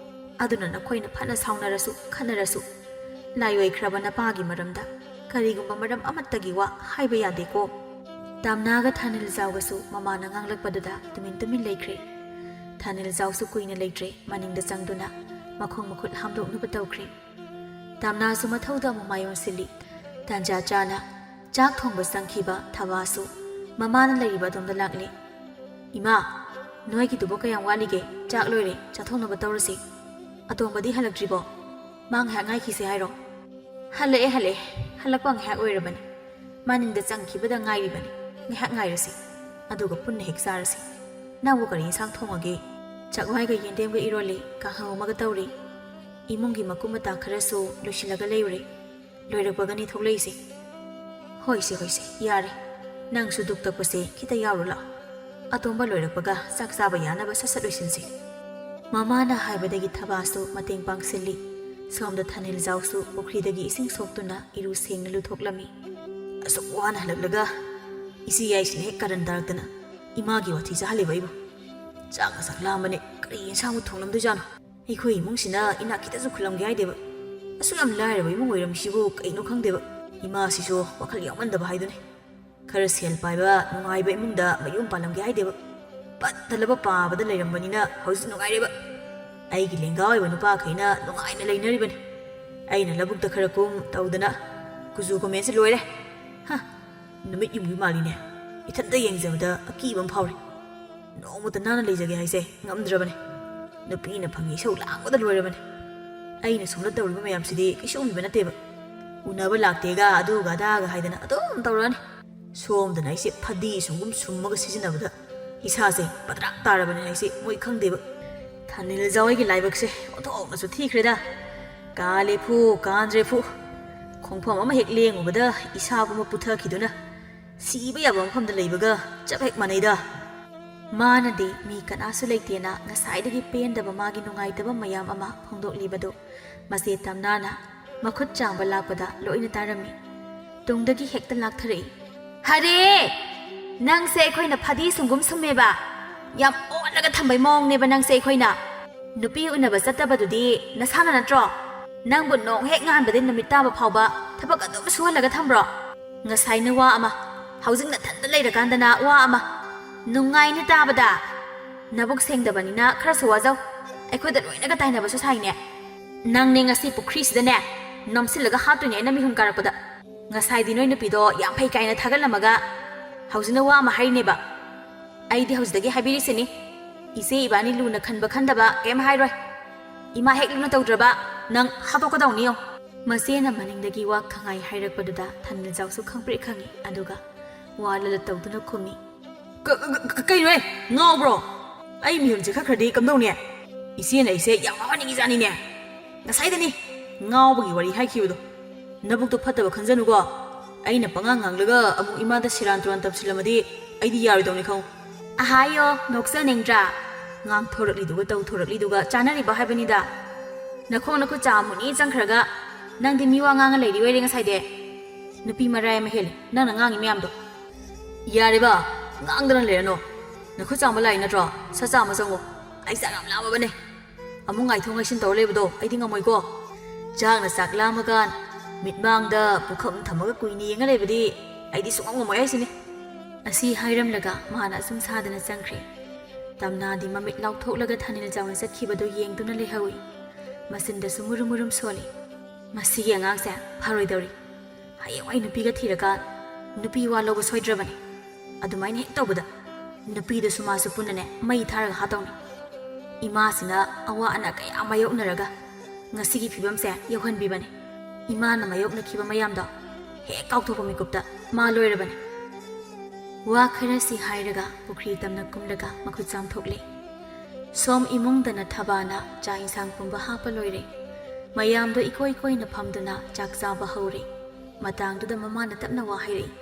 ꯑꯗꯨꯅ ꯅꯈꯣꯏꯅ ꯐꯅ ꯁꯥꯎꯅꯔꯁꯨ, ꯈꯠꯅꯔꯁꯨ, ꯂꯥꯏꯑꯣꯏꯈ꯭ꯔꯕ ꯅꯄꯥꯒꯤ ꯃꯔꯝꯗ ꯀꯔꯤꯒꯨꯝꯕ ꯃꯔꯝ ꯑꯃꯠꯇꯒꯤ ꯋꯥ ꯍꯥꯏꯕ ꯌꯥꯗꯦꯀꯣ꯫ ꯇꯥꯝꯅꯥꯒ ꯊꯥꯅꯤꯜꯖꯥꯎꯒꯁꯨ ꯃꯃꯥꯅ ꯉꯥꯡꯂꯛꯄꯗꯨꯗ ꯇꯨꯃꯤꯟ ꯇꯨꯃꯤꯟ ꯂꯩꯈ꯭ꯔꯦ꯫ ꯊꯥꯅꯤꯜꯖꯥꯎꯁꯨ ꯀꯨꯏꯅ ꯂꯩꯇ꯭ꯔꯦ, ꯃꯅꯤꯡꯗ ꯆꯪꯗꯨꯅ ꯃꯈꯣꯡ ꯃꯈꯨꯠ ꯍꯥꯝꯗꯣꯛꯅꯕ ꯇꯧꯈ꯭ꯔꯦ꯫ ꯇꯥꯝꯅꯥꯁꯨ ꯃꯊꯧꯗ ꯑꯃꯨꯛ ꯃꯥꯏ ꯑꯣꯟꯁꯤꯜꯂꯤ꯫ ꯇꯥꯟꯖꯥ ꯆꯥꯅ ꯆꯥꯛ ꯊꯣꯡꯕ ꯆꯪꯈꯤꯕ ꯊꯕꯥꯁꯨ ꯃꯃꯥꯅ ꯂꯩꯔꯤꯕ ꯑꯗꯣꯝꯗ ꯂꯥꯛꯂꯦ꯫ "ꯏꯃꯥ, ꯅꯣꯏꯒꯤꯗꯨꯕꯨ ꯀꯌꯥꯝ ꯋꯥꯠꯂꯤꯒꯦ? ꯆꯥꯛ ꯂꯣꯏꯔꯦ, ꯆꯥꯊꯣꯛꯅꯕ ꯇꯧꯔꯁꯤ꯫ ꯑꯇꯣꯝꯕꯗꯤ ꯍꯜꯂꯛꯇ꯭ꯔꯤꯕꯣ? ꯃꯥ ꯉꯥꯏꯍꯥꯛ ꯉꯥꯏꯈꯤꯁꯦ ꯍꯥꯏꯔꯣ?" "ꯍꯜꯂꯛꯑꯦ, ꯍꯜꯂꯛꯑꯦ꯫ ꯍꯜꯂꯛꯄ ꯉꯥꯏꯍꯥꯛ ꯑꯣꯏꯔꯕꯅꯤ꯫ ꯃꯅꯤꯡꯗ ꯆꯪꯈꯤꯕꯗ ꯉꯥꯏꯔꯤꯕꯅꯤ꯫ ꯉꯥꯏꯍꯥꯛ ꯉꯥꯏꯔꯁꯤ꯫ ꯑꯗꯨꯒ ꯄꯨꯟꯅ ꯍꯦꯛ ꯆꯥꯔꯁꯤ꯫ ꯅꯪꯕꯨ ꯀꯔꯤ ꯏꯟꯁꯥꯡ ꯊꯣꯡꯉꯒꯦ?" "ꯆꯥꯛꯋꯥꯏꯒ ꯌꯦꯟꯗꯦꯝꯒ ꯏꯔꯣꯜꯂꯤ, ꯀꯥꯡꯍꯧ ꯑꯃꯒ ꯇꯧꯔꯤ꯫ ꯏꯃꯨꯡꯒꯤ ꯃꯀꯨꯞ ꯃꯇꯥ ꯈꯔꯁꯨ ꯂꯣꯏꯁꯤꯜꯂꯒ ꯂꯩꯔꯨꯔꯦ꯫ ꯂꯣꯏꯔꯛꯄꯒꯅꯤ ꯊꯣꯛꯂꯛꯏꯁꯦ꯫" "ꯍꯣꯏꯁꯦ, ꯍꯣꯏꯁꯦ, ꯌꯥꯔꯦ꯫ ꯅꯪꯁꯨ ꯗꯨꯛ ꯇꯛꯄꯁꯦ ꯈꯤꯇ ꯌꯥꯎꯔꯨ ꯂꯥꯛꯑꯣ꯫ ꯑꯇꯣꯝꯕ ꯂꯣꯏꯔꯛꯄꯒ ꯆꯥꯛ ꯆꯥꯕ ꯌꯥꯅꯕ ꯁꯠ ꯁꯠ ꯂꯣꯏꯁꯤꯟꯁꯤ꯫" ꯃꯃꯥꯅ ꯍꯥꯏꯕꯗꯒꯤ ꯊꯕꯥꯁꯨ ꯃꯇꯦꯡ ꯄꯥꯡꯁꯤꯜꯂꯤ꯫ ꯁꯣꯝꯗ ꯊꯥꯅꯤꯜꯖꯥꯎꯁꯨ ꯄꯨꯈ꯭ꯔꯤꯗꯒꯤ ꯏꯁꯤꯡ ꯁꯣꯛꯇꯨꯅ ꯏꯔꯨ ꯁꯦꯡꯅ ꯂꯨꯊꯣꯛꯂꯝꯃꯤ꯫ "ꯑꯁꯨꯛ ꯋꯥꯅ ꯍꯜꯂꯛꯂꯒ ꯏꯆꯦ ꯌꯥꯏꯁꯤꯅ ꯍꯦꯛ ꯀꯔꯟ ꯇꯥꯔꯛꯇꯅ ꯏꯃꯥꯒꯤ ꯋꯥꯊꯤ ꯆꯥꯍꯜꯂꯤꯕ ꯑꯩꯕꯨ꯫ ꯆꯥꯛ ꯉꯁꯥꯏ ꯂꯥꯝꯕꯅꯦ, ꯀꯔꯤ ꯌꯦꯟꯁꯥꯡꯕꯨ ꯊꯣꯡꯂꯝꯗꯣꯏꯖꯥꯠꯅꯣ? ꯑꯩꯈꯣꯏ ꯏꯃꯨꯡꯁꯤꯅ ꯏꯅꯥꯛ ꯈꯤꯇꯁꯨ ꯈꯨꯜꯂꯝꯒꯦ ꯍꯥꯏꯗꯦꯕ꯫ ꯑꯁꯨꯛ ꯌꯥꯝ ꯂꯥꯏꯔꯕ ꯏꯃꯨꯡ ꯑꯣꯏꯔꯝꯃꯤꯁꯤꯕꯨ ꯀꯩꯅꯣ ꯈꯪꯗꯦꯕ꯫ ꯏꯃꯥꯁꯤꯁꯨ ꯋꯥꯈꯜ ꯌꯥꯎꯃꯟꯗꯕ ꯍꯥꯏꯗꯨꯅꯤ꯫ ꯈꯔ ꯁꯦꯜ ꯄꯥꯏꯕ, ꯅꯨꯡꯉꯥꯏꯕ ꯏꯃꯨꯡꯗ ꯃꯌꯨꯝ ꯄꯥꯜꯂꯝꯒꯦ ꯍꯥꯏꯗꯦꯕ꯫ ꯄꯠꯇꯂꯕ ꯄꯥꯕꯗ ꯂꯩꯔꯝꯕꯅꯤꯅ ꯍꯧꯖꯤꯛ ꯅꯨꯡꯉꯥꯏꯔꯦꯕ꯫ ꯑꯩꯒꯤ ꯂꯦꯡꯒꯥ ꯑꯣꯏꯕ ꯅꯨꯄꯥꯈꯩꯅ ꯅꯨꯡꯉꯥꯏꯅ ꯂꯩꯅꯔꯤꯕꯅꯤ꯫ ꯑꯩꯅ ꯂꯧꯕꯨꯛꯇ ꯈꯔ ꯀꯨꯝ ꯇꯧꯗꯅ ꯀꯨꯆꯨ ꯀꯨꯃꯦꯟꯁꯦ ꯂꯣꯏꯔꯦ꯫ ꯍ, ꯅꯨꯃꯤꯠ ꯌꯨꯝꯒꯤ ꯃꯥꯜꯂꯤꯅꯦ꯫ ꯏꯊꯟꯇ ꯌꯦꯡꯖꯕꯗ ꯑꯀꯤꯕ ꯑꯃ ꯐꯥꯎꯔꯦ꯫ ꯅꯣꯡꯃꯇ ꯅꯥꯟꯅ ꯂꯩꯖꯒꯦ ꯍꯥꯏꯁꯦ ꯉꯝꯗ꯭ꯔꯕꯅꯦ꯫ ꯅꯨꯄꯤꯅ ꯐꯪꯉꯤ ꯏꯁꯧ ꯂꯥꯡꯕꯗ ꯂꯣꯏꯔꯕꯅꯦ꯫ ꯑꯩꯅ ꯁꯣꯝꯗ ꯇꯧꯔꯤꯕ ꯃꯌꯥꯝꯁꯤꯗꯤ ꯀꯩꯁꯨ ꯎꯕꯤꯕ ꯅꯠꯇꯦꯕ꯫ ꯎꯅꯕ ꯂꯥꯛꯇꯦꯒ ꯑꯗꯨꯒ ꯑꯗꯥꯒ ꯍꯥꯏꯗꯅ ꯑꯗꯨꯝ ꯇꯧꯔꯛꯑꯅꯤ꯫ ꯁꯣꯝꯗꯅ ꯑꯩꯁꯦ ꯐꯗꯤ ꯁꯨꯝꯒꯨꯝ ꯁꯨꯝꯃꯒ ꯁꯤꯖꯤꯟꯅꯕꯗ ꯏꯁꯥꯁꯦ ꯄꯗ꯭ꯔꯥꯛ ꯇꯥꯔꯕꯅꯦ ꯍꯥꯏꯁꯦ ꯃꯣꯏ ꯈꯪꯗꯦꯕ꯫ ꯊꯥꯅꯤꯜꯖꯥꯎ ꯑꯩꯒꯤ ꯂꯥꯏꯕꯛꯁꯦ ꯑꯣꯟꯊꯣꯛꯅꯁꯨ ꯊꯤꯈ꯭ꯔꯦꯗ꯫ ꯀꯥꯂꯦ ꯐꯨ, ꯀꯥꯟꯗ꯭ꯔꯦ ꯐꯨ꯫ ꯈꯣꯡꯐꯝ ꯑꯃ ꯍꯦꯛ ꯂꯦꯡꯉꯨꯕꯗ ꯏꯁꯥ ꯄꯨꯝꯕ ꯄꯨꯊꯈꯤꯗꯨꯅ ꯁꯤꯕ ꯌꯥꯕ ꯃꯐꯝꯗ ꯂꯩꯕꯒ ꯆꯞ ꯍꯦꯛ ꯃꯥꯟꯅꯩꯗ꯫ ꯃꯥꯅꯗꯤ ꯃꯤ ꯀꯅꯥꯁꯨ ꯂꯩꯇꯦꯅ ꯉꯁꯥꯏꯗꯒꯤ ꯄꯦꯟꯗꯕ ꯃꯥꯒꯤ ꯅꯨꯡꯉꯥꯏꯇꯕ ꯃꯌꯥꯝ ꯑꯃ ꯐꯣꯡꯗꯣꯛꯂꯤꯕꯗꯨ ꯃꯆꯦ ꯇꯝꯅꯥꯅ ꯃꯈꯨꯠ ꯆꯥꯝꯕ ꯂꯥꯛꯄꯗ ꯂꯣꯏꯅ ꯇꯥꯔꯝꯃꯤ꯫ ꯇꯨꯡꯗꯒꯤ ꯍꯦꯛꯇ ꯂꯥꯛꯊꯔꯛꯏ꯫ "ꯍꯔꯦ! ꯅꯪꯁꯦ ꯑꯩꯈꯣꯏꯅ ꯐꯗꯤ ꯁꯨꯝꯒꯨꯝ ꯁꯨꯝꯃꯦꯕ꯫ ꯌꯥꯝ ꯑꯣꯠꯂꯒ ꯊꯝꯕꯩ ꯃꯑꯣꯡꯅꯦꯕ ꯅꯪꯁꯦ ꯑꯩꯈꯣꯏꯅ꯫ ꯅꯨꯄꯤ ꯎꯅꯕ ꯆꯠꯇꯕꯗꯨꯗꯤ ꯅꯁꯥꯅ ꯅꯠꯇ꯭ꯔꯣ? ꯅꯪꯕꯨ ꯅꯣꯡ ꯍꯦꯛ ꯉꯥꯟꯕꯗꯩ ꯅꯨꯃꯤꯠ ꯇꯥꯕ ꯐꯥꯎꯕ ꯊꯕꯛ ꯑꯗꯨꯝ ꯁꯨꯍꯜꯂꯒ ꯊꯝꯕ꯭ꯔꯣ? ꯉꯁꯥꯏꯅ ꯋꯥ ꯑꯃ, ꯍꯧꯖꯤꯛ ꯅꯊꯟꯇ ꯂꯩꯔꯀꯥꯟꯗꯅ ꯋꯥ ꯑꯃ꯫ ꯅꯨꯡꯉꯥꯏꯅꯦ ꯇꯥꯕꯗ꯫ ꯅꯕꯨꯛ ꯁꯦꯡꯗꯕꯅꯤꯅ ꯈꯔꯁꯨ ꯋꯥꯖꯧ꯫ ꯑꯩꯈꯣꯏꯗ ꯂꯣꯏꯅꯒ ꯇꯥꯏꯅꯕꯁꯨ ꯁꯥꯏꯅꯦ꯫ ꯅꯪꯅꯦ ꯉꯁꯤ ꯄꯨꯈ꯭ꯔꯤꯁꯤꯗꯅꯦ ꯅꯝꯁꯤꯜꯂꯒ ꯍꯥꯠꯇꯣꯏꯅꯦ ꯑꯩꯅ ꯃꯤꯍꯨꯟ ꯀꯥꯔꯛꯄꯗ꯫ ꯉꯁꯥꯏꯗꯤ ꯅꯣꯏ ꯅꯨꯄꯤꯗꯣ ꯌꯥꯝ ꯐꯩ ꯀꯥꯏꯅ ꯊꯥꯒꯠꯂꯝꯃꯒ ꯍꯧꯖꯤꯛꯅ ꯋꯥ ꯑꯃ ꯍꯥꯏꯔꯤꯅꯦꯕ꯫ ꯑꯩꯗꯤ ꯍꯧꯖꯤꯛꯇꯒꯤ ꯍꯥꯏꯕꯤꯔꯤꯁꯤꯅꯤ꯫ ꯏꯆꯦ ꯏꯕꯥꯅꯤ ꯂꯨꯅ ꯈꯟꯕ ꯈꯟꯗꯕ ꯀꯩꯝ ꯍꯥꯏꯔꯣꯏ꯫ ꯏꯃꯥ ꯍꯦꯛ ꯂꯨꯅ ꯇꯧꯗ꯭ꯔꯕ ꯅꯪ ꯍꯥꯠꯇꯣꯛꯀꯗꯧꯅꯤ ꯌꯦꯡꯉꯨ꯫ ꯃꯆꯦꯅ ꯃꯅꯤꯡꯗꯒꯤ ꯋꯥ ꯈꯪꯉꯥꯏ ꯍꯥꯏꯔꯛꯄꯗꯨꯗ ꯊꯥꯅꯤꯜꯖꯥꯎꯁꯨ ꯈꯪꯄ꯭ꯔꯦꯛ ꯈꯪꯉꯤ, ꯑꯗꯨꯒ ꯋꯥ ꯂꯂꯠ ꯇꯧꯗꯨꯅ ꯈꯨꯝꯃꯤ꯫ "ꯀ-, ꯀ-, ꯀ-, ꯀꯩꯅꯣꯍꯦ? ꯉꯥꯎꯕ꯭ꯔꯣ? ꯑꯩ ꯃꯤꯍꯨꯟ ꯆꯦꯈꯠꯈ꯭ꯔꯗꯤ ꯀꯝꯗꯧꯅꯤ? ꯏꯆꯦꯅ ꯑꯩꯁꯦ ꯌꯥꯝ ꯉꯥꯎꯍꯟꯅꯤꯡꯉꯤꯖꯥꯠꯅꯤꯅꯦ꯫ ꯉꯁꯥꯏꯗꯅꯤ ꯉꯥꯎꯕꯒꯤ ꯋꯥꯔꯤ ꯍꯥꯏꯈꯤꯕꯗꯣ꯫ ꯅꯕꯨꯛꯇꯣ ꯐꯠꯇꯕ ꯈꯟꯖꯅꯨꯀꯣ꯫ ꯑꯩꯅ ꯄꯉꯥꯡ ꯉꯥꯡꯂꯒ ꯑꯃꯨꯛ ꯏꯃꯥꯗ ꯁꯦꯔꯥꯟ ꯇꯨꯔꯥꯟ ꯇꯝꯁꯤꯜꯂꯝꯃꯗꯤ ꯑꯩꯗꯤ ꯌꯥꯔꯣꯏꯗꯧꯅꯤ ꯈꯪꯉꯨ꯫" "ꯑꯍꯥꯏꯌꯣ, ꯅꯣꯛꯆꯅꯤꯡꯗ꯭ꯔꯥ? ꯉꯥꯡꯊꯣꯔꯛꯂꯤꯗꯨꯒ ꯇꯧꯊꯣꯔꯛꯂꯤꯗꯨꯒ ꯆꯥꯅꯔꯤꯕ ꯍꯥꯏꯕꯅꯤꯗ꯫ ꯅꯈꯣꯡ ꯅꯈꯨꯠ ꯆꯥ ꯑꯃꯨꯛꯅꯤ ꯆꯪꯈ꯭ꯔꯒ ꯅꯪꯗꯤ ꯃꯤ ꯋꯥ ꯉꯥꯡꯉ ꯂꯩꯔꯤ ꯑꯣꯏꯔꯦ ꯉꯁꯥꯏꯗꯤ꯫ ꯅꯨꯄꯤ ꯃꯔꯥꯏ ꯑꯃ ꯍꯦꯜꯂꯦ ꯅꯪꯅ ꯉꯥꯡꯉꯤ ꯃꯌꯥꯝꯗꯣ꯫ ꯌꯥꯔꯦꯕ, ꯉꯥꯡꯗꯅ ꯂꯩꯔꯅꯨ꯫ ꯅꯈꯨꯠ ꯆꯥꯝꯕ ꯂꯥꯛꯏ ꯅꯠꯇ꯭ꯔꯣ? ꯁꯠ ꯆꯥꯝꯃ ꯆꯪꯉꯣ꯫ ꯑꯩ ꯆꯥꯛ ꯌꯥꯝ ꯂꯥꯝꯃꯕꯅꯦ꯫ ꯑꯃꯨꯛ ꯉꯥꯏꯊꯣꯛ ꯉꯥꯏꯁꯤꯟ ꯇꯧꯔ ꯂꯩꯕꯗꯣ ꯑꯩꯗꯤ ꯉꯝꯃꯣꯏꯀꯣ꯫ ꯆꯥꯛꯅ ꯆꯥꯛ ꯂꯥꯝꯃꯒ ꯃꯤꯠꯃꯥꯡꯗ ꯄꯨꯈꯝ ꯊꯝꯃꯒ ꯀꯨꯏꯅ ꯌꯦꯡꯉ ꯂꯩꯕꯗꯤ ꯑꯩꯗꯤ ꯁꯨꯡꯉꯝ ꯉꯝꯃꯣꯏ ꯍꯥꯏꯁꯤꯅꯤ꯫ ꯑꯁꯤ ꯍꯥꯏꯔꯝꯂꯒ ꯃꯥꯅ ꯑꯁꯨꯝ ꯁꯥꯗꯅ ꯆꯪꯈ꯭ꯔꯦ꯫ ꯇꯝꯅꯥꯗꯤ ꯃꯃꯤꯠ ꯂꯥꯎꯊꯣꯛꯂꯒ ꯊꯥꯅꯤꯜ ꯆꯥꯎꯅ ꯆꯠꯈꯤꯕꯗꯨ ꯌꯦꯡꯗꯨꯅ ꯂꯩꯍꯧꯏ꯫ ꯃꯆꯤꯟꯗꯁꯨ ꯃꯨꯔꯨꯝ ꯃꯨꯔꯨꯝ ꯁꯣꯜꯂꯤ꯫ "ꯃꯁꯤꯒꯤ ꯑꯉꯥꯡꯁꯦ ꯐꯔꯣꯏꯗꯧꯔꯤ꯫ ꯍꯌꯦꯡꯋꯥꯏ ꯅꯨꯄꯤꯒ ꯊꯤꯔꯀꯥꯟ ꯅꯨꯄꯤ ꯋꯥ ꯂꯧꯕ ꯁꯣꯏꯗ꯭ꯔꯕꯅꯤ꯫ ꯑꯗꯨꯃꯥꯏꯅ ꯍꯦꯛ ꯇꯧꯕꯗ ꯅꯨꯄꯤꯗꯨꯁꯨ ꯃꯥꯁꯨ ꯄꯨꯟꯅꯅꯦ ꯃꯩ ꯊꯥꯔꯒ ꯍꯥꯠꯇꯧꯅꯤ꯫ ꯏꯃꯥꯁꯤꯅ ꯑꯋꯥ ꯑꯅꯥ ꯀꯌꯥ ꯃꯥꯌꯣꯛꯅꯔꯒ ꯉꯁꯤꯒꯤ ꯐꯤꯕꯝꯁꯦ ꯌꯧꯍꯟꯕꯤꯕꯅꯤ꯫ ꯏꯃꯥꯅ ꯃꯥꯌꯣꯛꯅꯈꯤꯕ ꯃꯌꯥꯝꯗꯣ ꯍꯦꯛ ꯀꯥꯎꯊꯣꯛꯄ ꯃꯤꯀꯨꯞꯇ ꯃꯥ ꯂꯣꯏꯔꯕꯅꯤ"꯫ ꯋꯥ ꯈꯔꯁꯤ ꯍꯥꯏꯔꯒ ꯄꯨꯈ꯭ꯔꯤ ꯇꯝꯅ ꯀꯨꯝꯂꯒ ꯃꯈꯨꯠ ꯆꯥꯝꯊꯣꯛꯂꯦ꯫ ꯁꯣꯝ ꯏꯃꯨꯡꯗꯅ ꯊꯕꯥꯅ ꯆꯥꯛ ꯏꯟꯁꯥꯡ ꯄꯨꯝꯕ ꯍꯥꯞꯄ ꯂꯣꯏꯔꯦ꯫ ꯃꯌꯥꯝꯗꯣ ꯏꯀꯣꯏ ꯀꯣꯏꯅ ꯐꯝꯗꯨꯅ ꯆꯥꯛ ꯆꯥꯕ ꯍꯧꯔꯦ꯫ ꯃꯇꯥꯡꯗꯨꯗ ꯃꯃꯥꯅ ꯇꯞꯅ ꯋꯥ ꯍꯥꯏꯔꯛꯏ,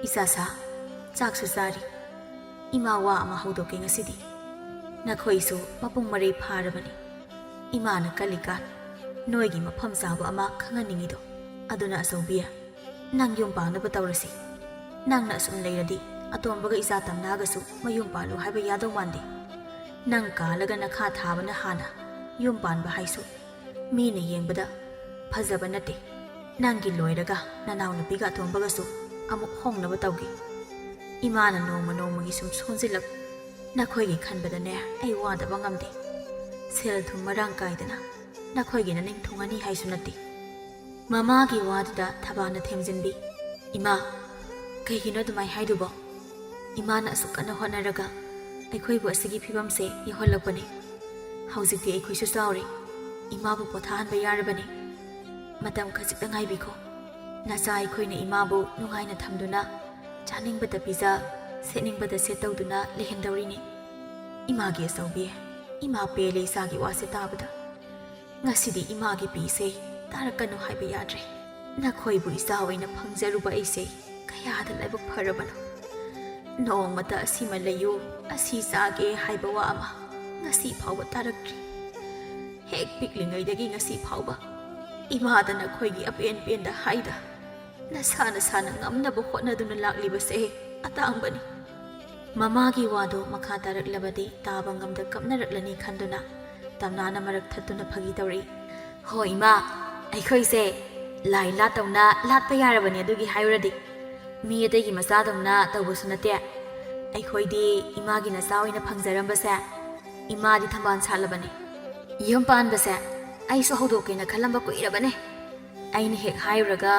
"ꯏꯆꯥꯁꯥ, ꯆꯥꯛꯁꯨ ꯆꯥꯔꯤ꯫ ꯏꯃꯥ ꯋꯥ ꯑꯃ ꯍꯧꯗꯣꯛꯀꯦ ꯉꯁꯤꯗꯤ꯫ ꯅꯈꯣꯏꯁꯨ ꯃꯄꯨꯡ ꯃꯔꯩ ꯐꯥꯔꯕꯅꯤ꯫ ꯏꯃꯥꯅ ꯀꯜꯂꯤꯀꯥꯟ ꯅꯣꯏꯒꯤ ꯃꯐꯝ ꯆꯥꯕ ꯑꯃ ꯈꯪꯍꯟꯅꯤꯡꯉꯤꯗꯣ, ꯑꯗꯨꯅ ꯑꯆꯧꯕꯤ, ꯅꯪ ꯌꯨꯝ ꯄꯥꯟꯅꯕ ꯇꯧꯔꯁꯤ꯫ ꯅꯪꯅ ꯑꯁꯨꯝ ꯂꯩꯔꯗꯤ ꯑꯇꯣꯝꯕꯒ ꯏꯆꯥ ꯇꯝꯅꯥꯒꯁꯨ ꯃꯌꯨꯝ ꯄꯥꯜꯂꯨ ꯍꯥꯏꯕ ꯌꯥꯗꯧ ꯃꯥꯟꯗꯦ꯫ ꯅꯪ ꯀꯥꯜꯂꯒ ꯅꯈꯥ ꯊꯥꯕꯅ ꯍꯥꯟꯅ ꯌꯨꯝ ꯄꯥꯟꯕ ꯍꯥꯏꯁꯨ ꯃꯤꯅ ꯌꯦꯡꯕꯗ ꯐꯖꯕ ꯅꯠꯇꯦ꯫ ꯅꯪꯒꯤ ꯂꯣꯏꯔꯒ ꯅꯅꯥꯎꯅꯨꯄꯤꯒ ꯑꯇꯣꯝꯕꯒꯁꯨ ꯑꯃꯨꯛ ꯍꯣꯡꯅꯕ ꯇꯧꯒꯦ꯫ ꯏꯃꯥꯅ ꯅꯣꯡꯃ ꯅꯣꯡꯃꯒꯤ ꯁꯨꯝ ꯁꯣꯟꯖꯤꯜꯂꯛ, ꯅꯈꯣꯏꯒꯤ ꯈꯟꯕꯗꯅꯦ ꯑꯩ ꯋꯥꯗꯕ ꯉꯝꯗꯦ꯫ ꯁꯦꯜ ꯊꯨꯝ ꯃꯔꯥꯡ ꯀꯥꯏꯗꯅ ꯅꯈꯣꯏꯒꯤ ꯅꯅꯤꯡ ꯊꯨꯡꯉꯅꯤ ꯍꯥꯏꯁꯨ ꯅꯠꯇꯦ"꯫ ꯃꯃꯥꯒꯤ ꯋꯥꯗꯨꯗ ꯊꯕꯥꯅ ꯊꯦꯝꯖꯤꯟꯕꯤ, "ꯏꯃꯥ, ꯀꯩꯒꯤꯅꯣ ꯑꯗꯨꯃꯥꯏ ꯍꯥꯏꯗꯨꯕꯣ? ꯏꯃꯥꯅ ꯑꯁꯨꯛ ꯀꯟꯅ ꯍꯣꯠꯅꯔꯒ ꯑꯩꯈꯣꯏꯕꯨ ꯑꯁꯤꯒꯤ ꯐꯤꯕꯝꯁꯦ ꯌꯧꯍꯜꯂꯛꯄꯅꯦ꯫ ꯍꯧꯖꯤꯛꯇꯤ ꯑꯩꯈꯣꯏꯁꯨ ꯆꯥꯎꯔꯦ꯫ ꯏꯃꯥꯕꯨ ꯄꯣꯊꯥꯍꯟꯕ ꯌꯥꯔꯕꯅꯤ꯫ ꯃꯇꯝ ꯈꯖꯤꯛꯇ ꯉꯥꯏꯕꯤꯈꯣ꯫ ꯅꯆꯥ ꯑꯩꯈꯣꯏꯅ ꯏꯃꯥꯕꯨ ꯅꯨꯡꯉꯥꯏꯅ ꯊꯝꯗꯨꯅ ꯆꯥꯅꯤꯡꯕꯇ ꯄꯤꯖ, ꯁꯦꯠꯅꯤꯡꯕꯇ ꯁꯦꯠ ꯇꯧꯗꯨꯅ ꯂꯩꯍꯟꯗꯧꯔꯤꯅꯤ꯫ ꯏꯃꯥꯒꯤ ꯑꯆꯧꯕꯤ, ꯏꯃꯥ ꯄꯦꯜꯂꯦ ꯏꯆꯥꯒꯤ ꯋꯥꯁꯦ ꯇꯥꯕꯗ꯫ ꯉꯁꯤꯗꯤ ꯏꯃꯥꯒꯤ ꯄꯤꯁꯦ ꯇꯥꯔꯛꯀꯅꯨ ꯍꯥꯏꯕ ꯌꯥꯗ꯭ꯔꯦ꯫ ꯅꯈꯣꯏꯕꯨ ꯏꯆꯥ ꯑꯣꯏꯅ ꯐꯪꯖꯔꯨꯕ ꯑꯩꯁꯦ ꯀꯌꯥꯗ ꯂꯥꯏꯕꯛ ꯐꯔꯕꯅꯣ꯫ ꯅꯣꯡꯃꯇ ꯑꯁꯤꯃ ꯂꯩꯌꯨ, ꯑꯁꯤ ꯆꯥꯒꯦ ꯍꯥꯏꯕ ꯋꯥ ꯑꯃ ꯉꯁꯤ ꯐꯥꯎꯕ ꯇꯥꯔꯛꯇ꯭ꯔꯤ꯫ ꯍꯦꯛ ꯄꯤꯛꯂꯤꯉꯩꯗꯒꯤ ꯉꯁꯤ ꯐꯥꯎꯕ ꯏꯃꯥꯗ ꯅꯈꯣꯏꯒꯤ ꯑꯄꯦꯟ ꯄꯦꯟꯗ ꯍꯥꯏꯗ, ꯅꯁꯥ ꯅꯁꯥꯅ ꯉꯝꯅꯕ ꯍꯣꯠꯅꯗꯨꯅ ꯂꯥꯛꯂꯤꯕꯁꯦ ꯑꯇꯥꯡꯕꯅꯤ"꯫ ꯃꯃꯥꯒꯤ ꯋꯥꯗꯣ ꯃꯈꯥ ꯇꯥꯔꯛꯂꯕꯗꯤ ꯇꯥꯕ ꯉꯝꯗ ꯀꯞꯅꯔꯛꯂꯅꯤ ꯈꯟꯗꯨꯅ ꯇꯝꯅꯥꯅ ꯃꯔꯛ ꯊꯠꯇꯨꯅ ꯐꯥꯒꯤ ꯇꯧꯔꯛꯏ, "ꯍꯣ ꯏꯃꯥ, ꯑꯩꯈꯣꯏꯁꯦ ꯂꯥꯏ ꯂꯥꯠꯇꯧꯅ ꯂꯥꯠꯄ ꯌꯥꯔꯕꯅꯤ ꯑꯗꯨꯒꯤ ꯍꯥꯏꯔꯨꯔꯗꯤ꯫ ꯃꯤ ꯑꯇꯩꯒꯤ ꯃꯆꯥꯗꯧꯅ ꯇꯧꯕꯁꯨ ꯅꯠꯇꯦ꯫ ꯑꯩꯈꯣꯏꯗꯤ ꯏꯃꯥꯒꯤ ꯅꯆꯥ ꯑꯣꯏꯅ ꯐꯪꯖꯔꯝꯕꯁꯦ ꯏꯃꯥꯗꯤ ꯊꯝꯕꯥꯜ ꯁꯥꯠꯂꯕꯅꯤ꯫ ꯌꯨꯝ ꯄꯥꯟꯕꯁꯦ ꯑꯩꯁꯨ ꯍꯧꯗꯣꯛꯀꯦꯅ ꯈꯜꯂꯝꯕ ꯀꯨꯏꯔꯕꯅꯦ꯫ ꯑꯩꯅ ꯍꯦꯛ ꯍꯥꯏꯔꯨꯔꯒ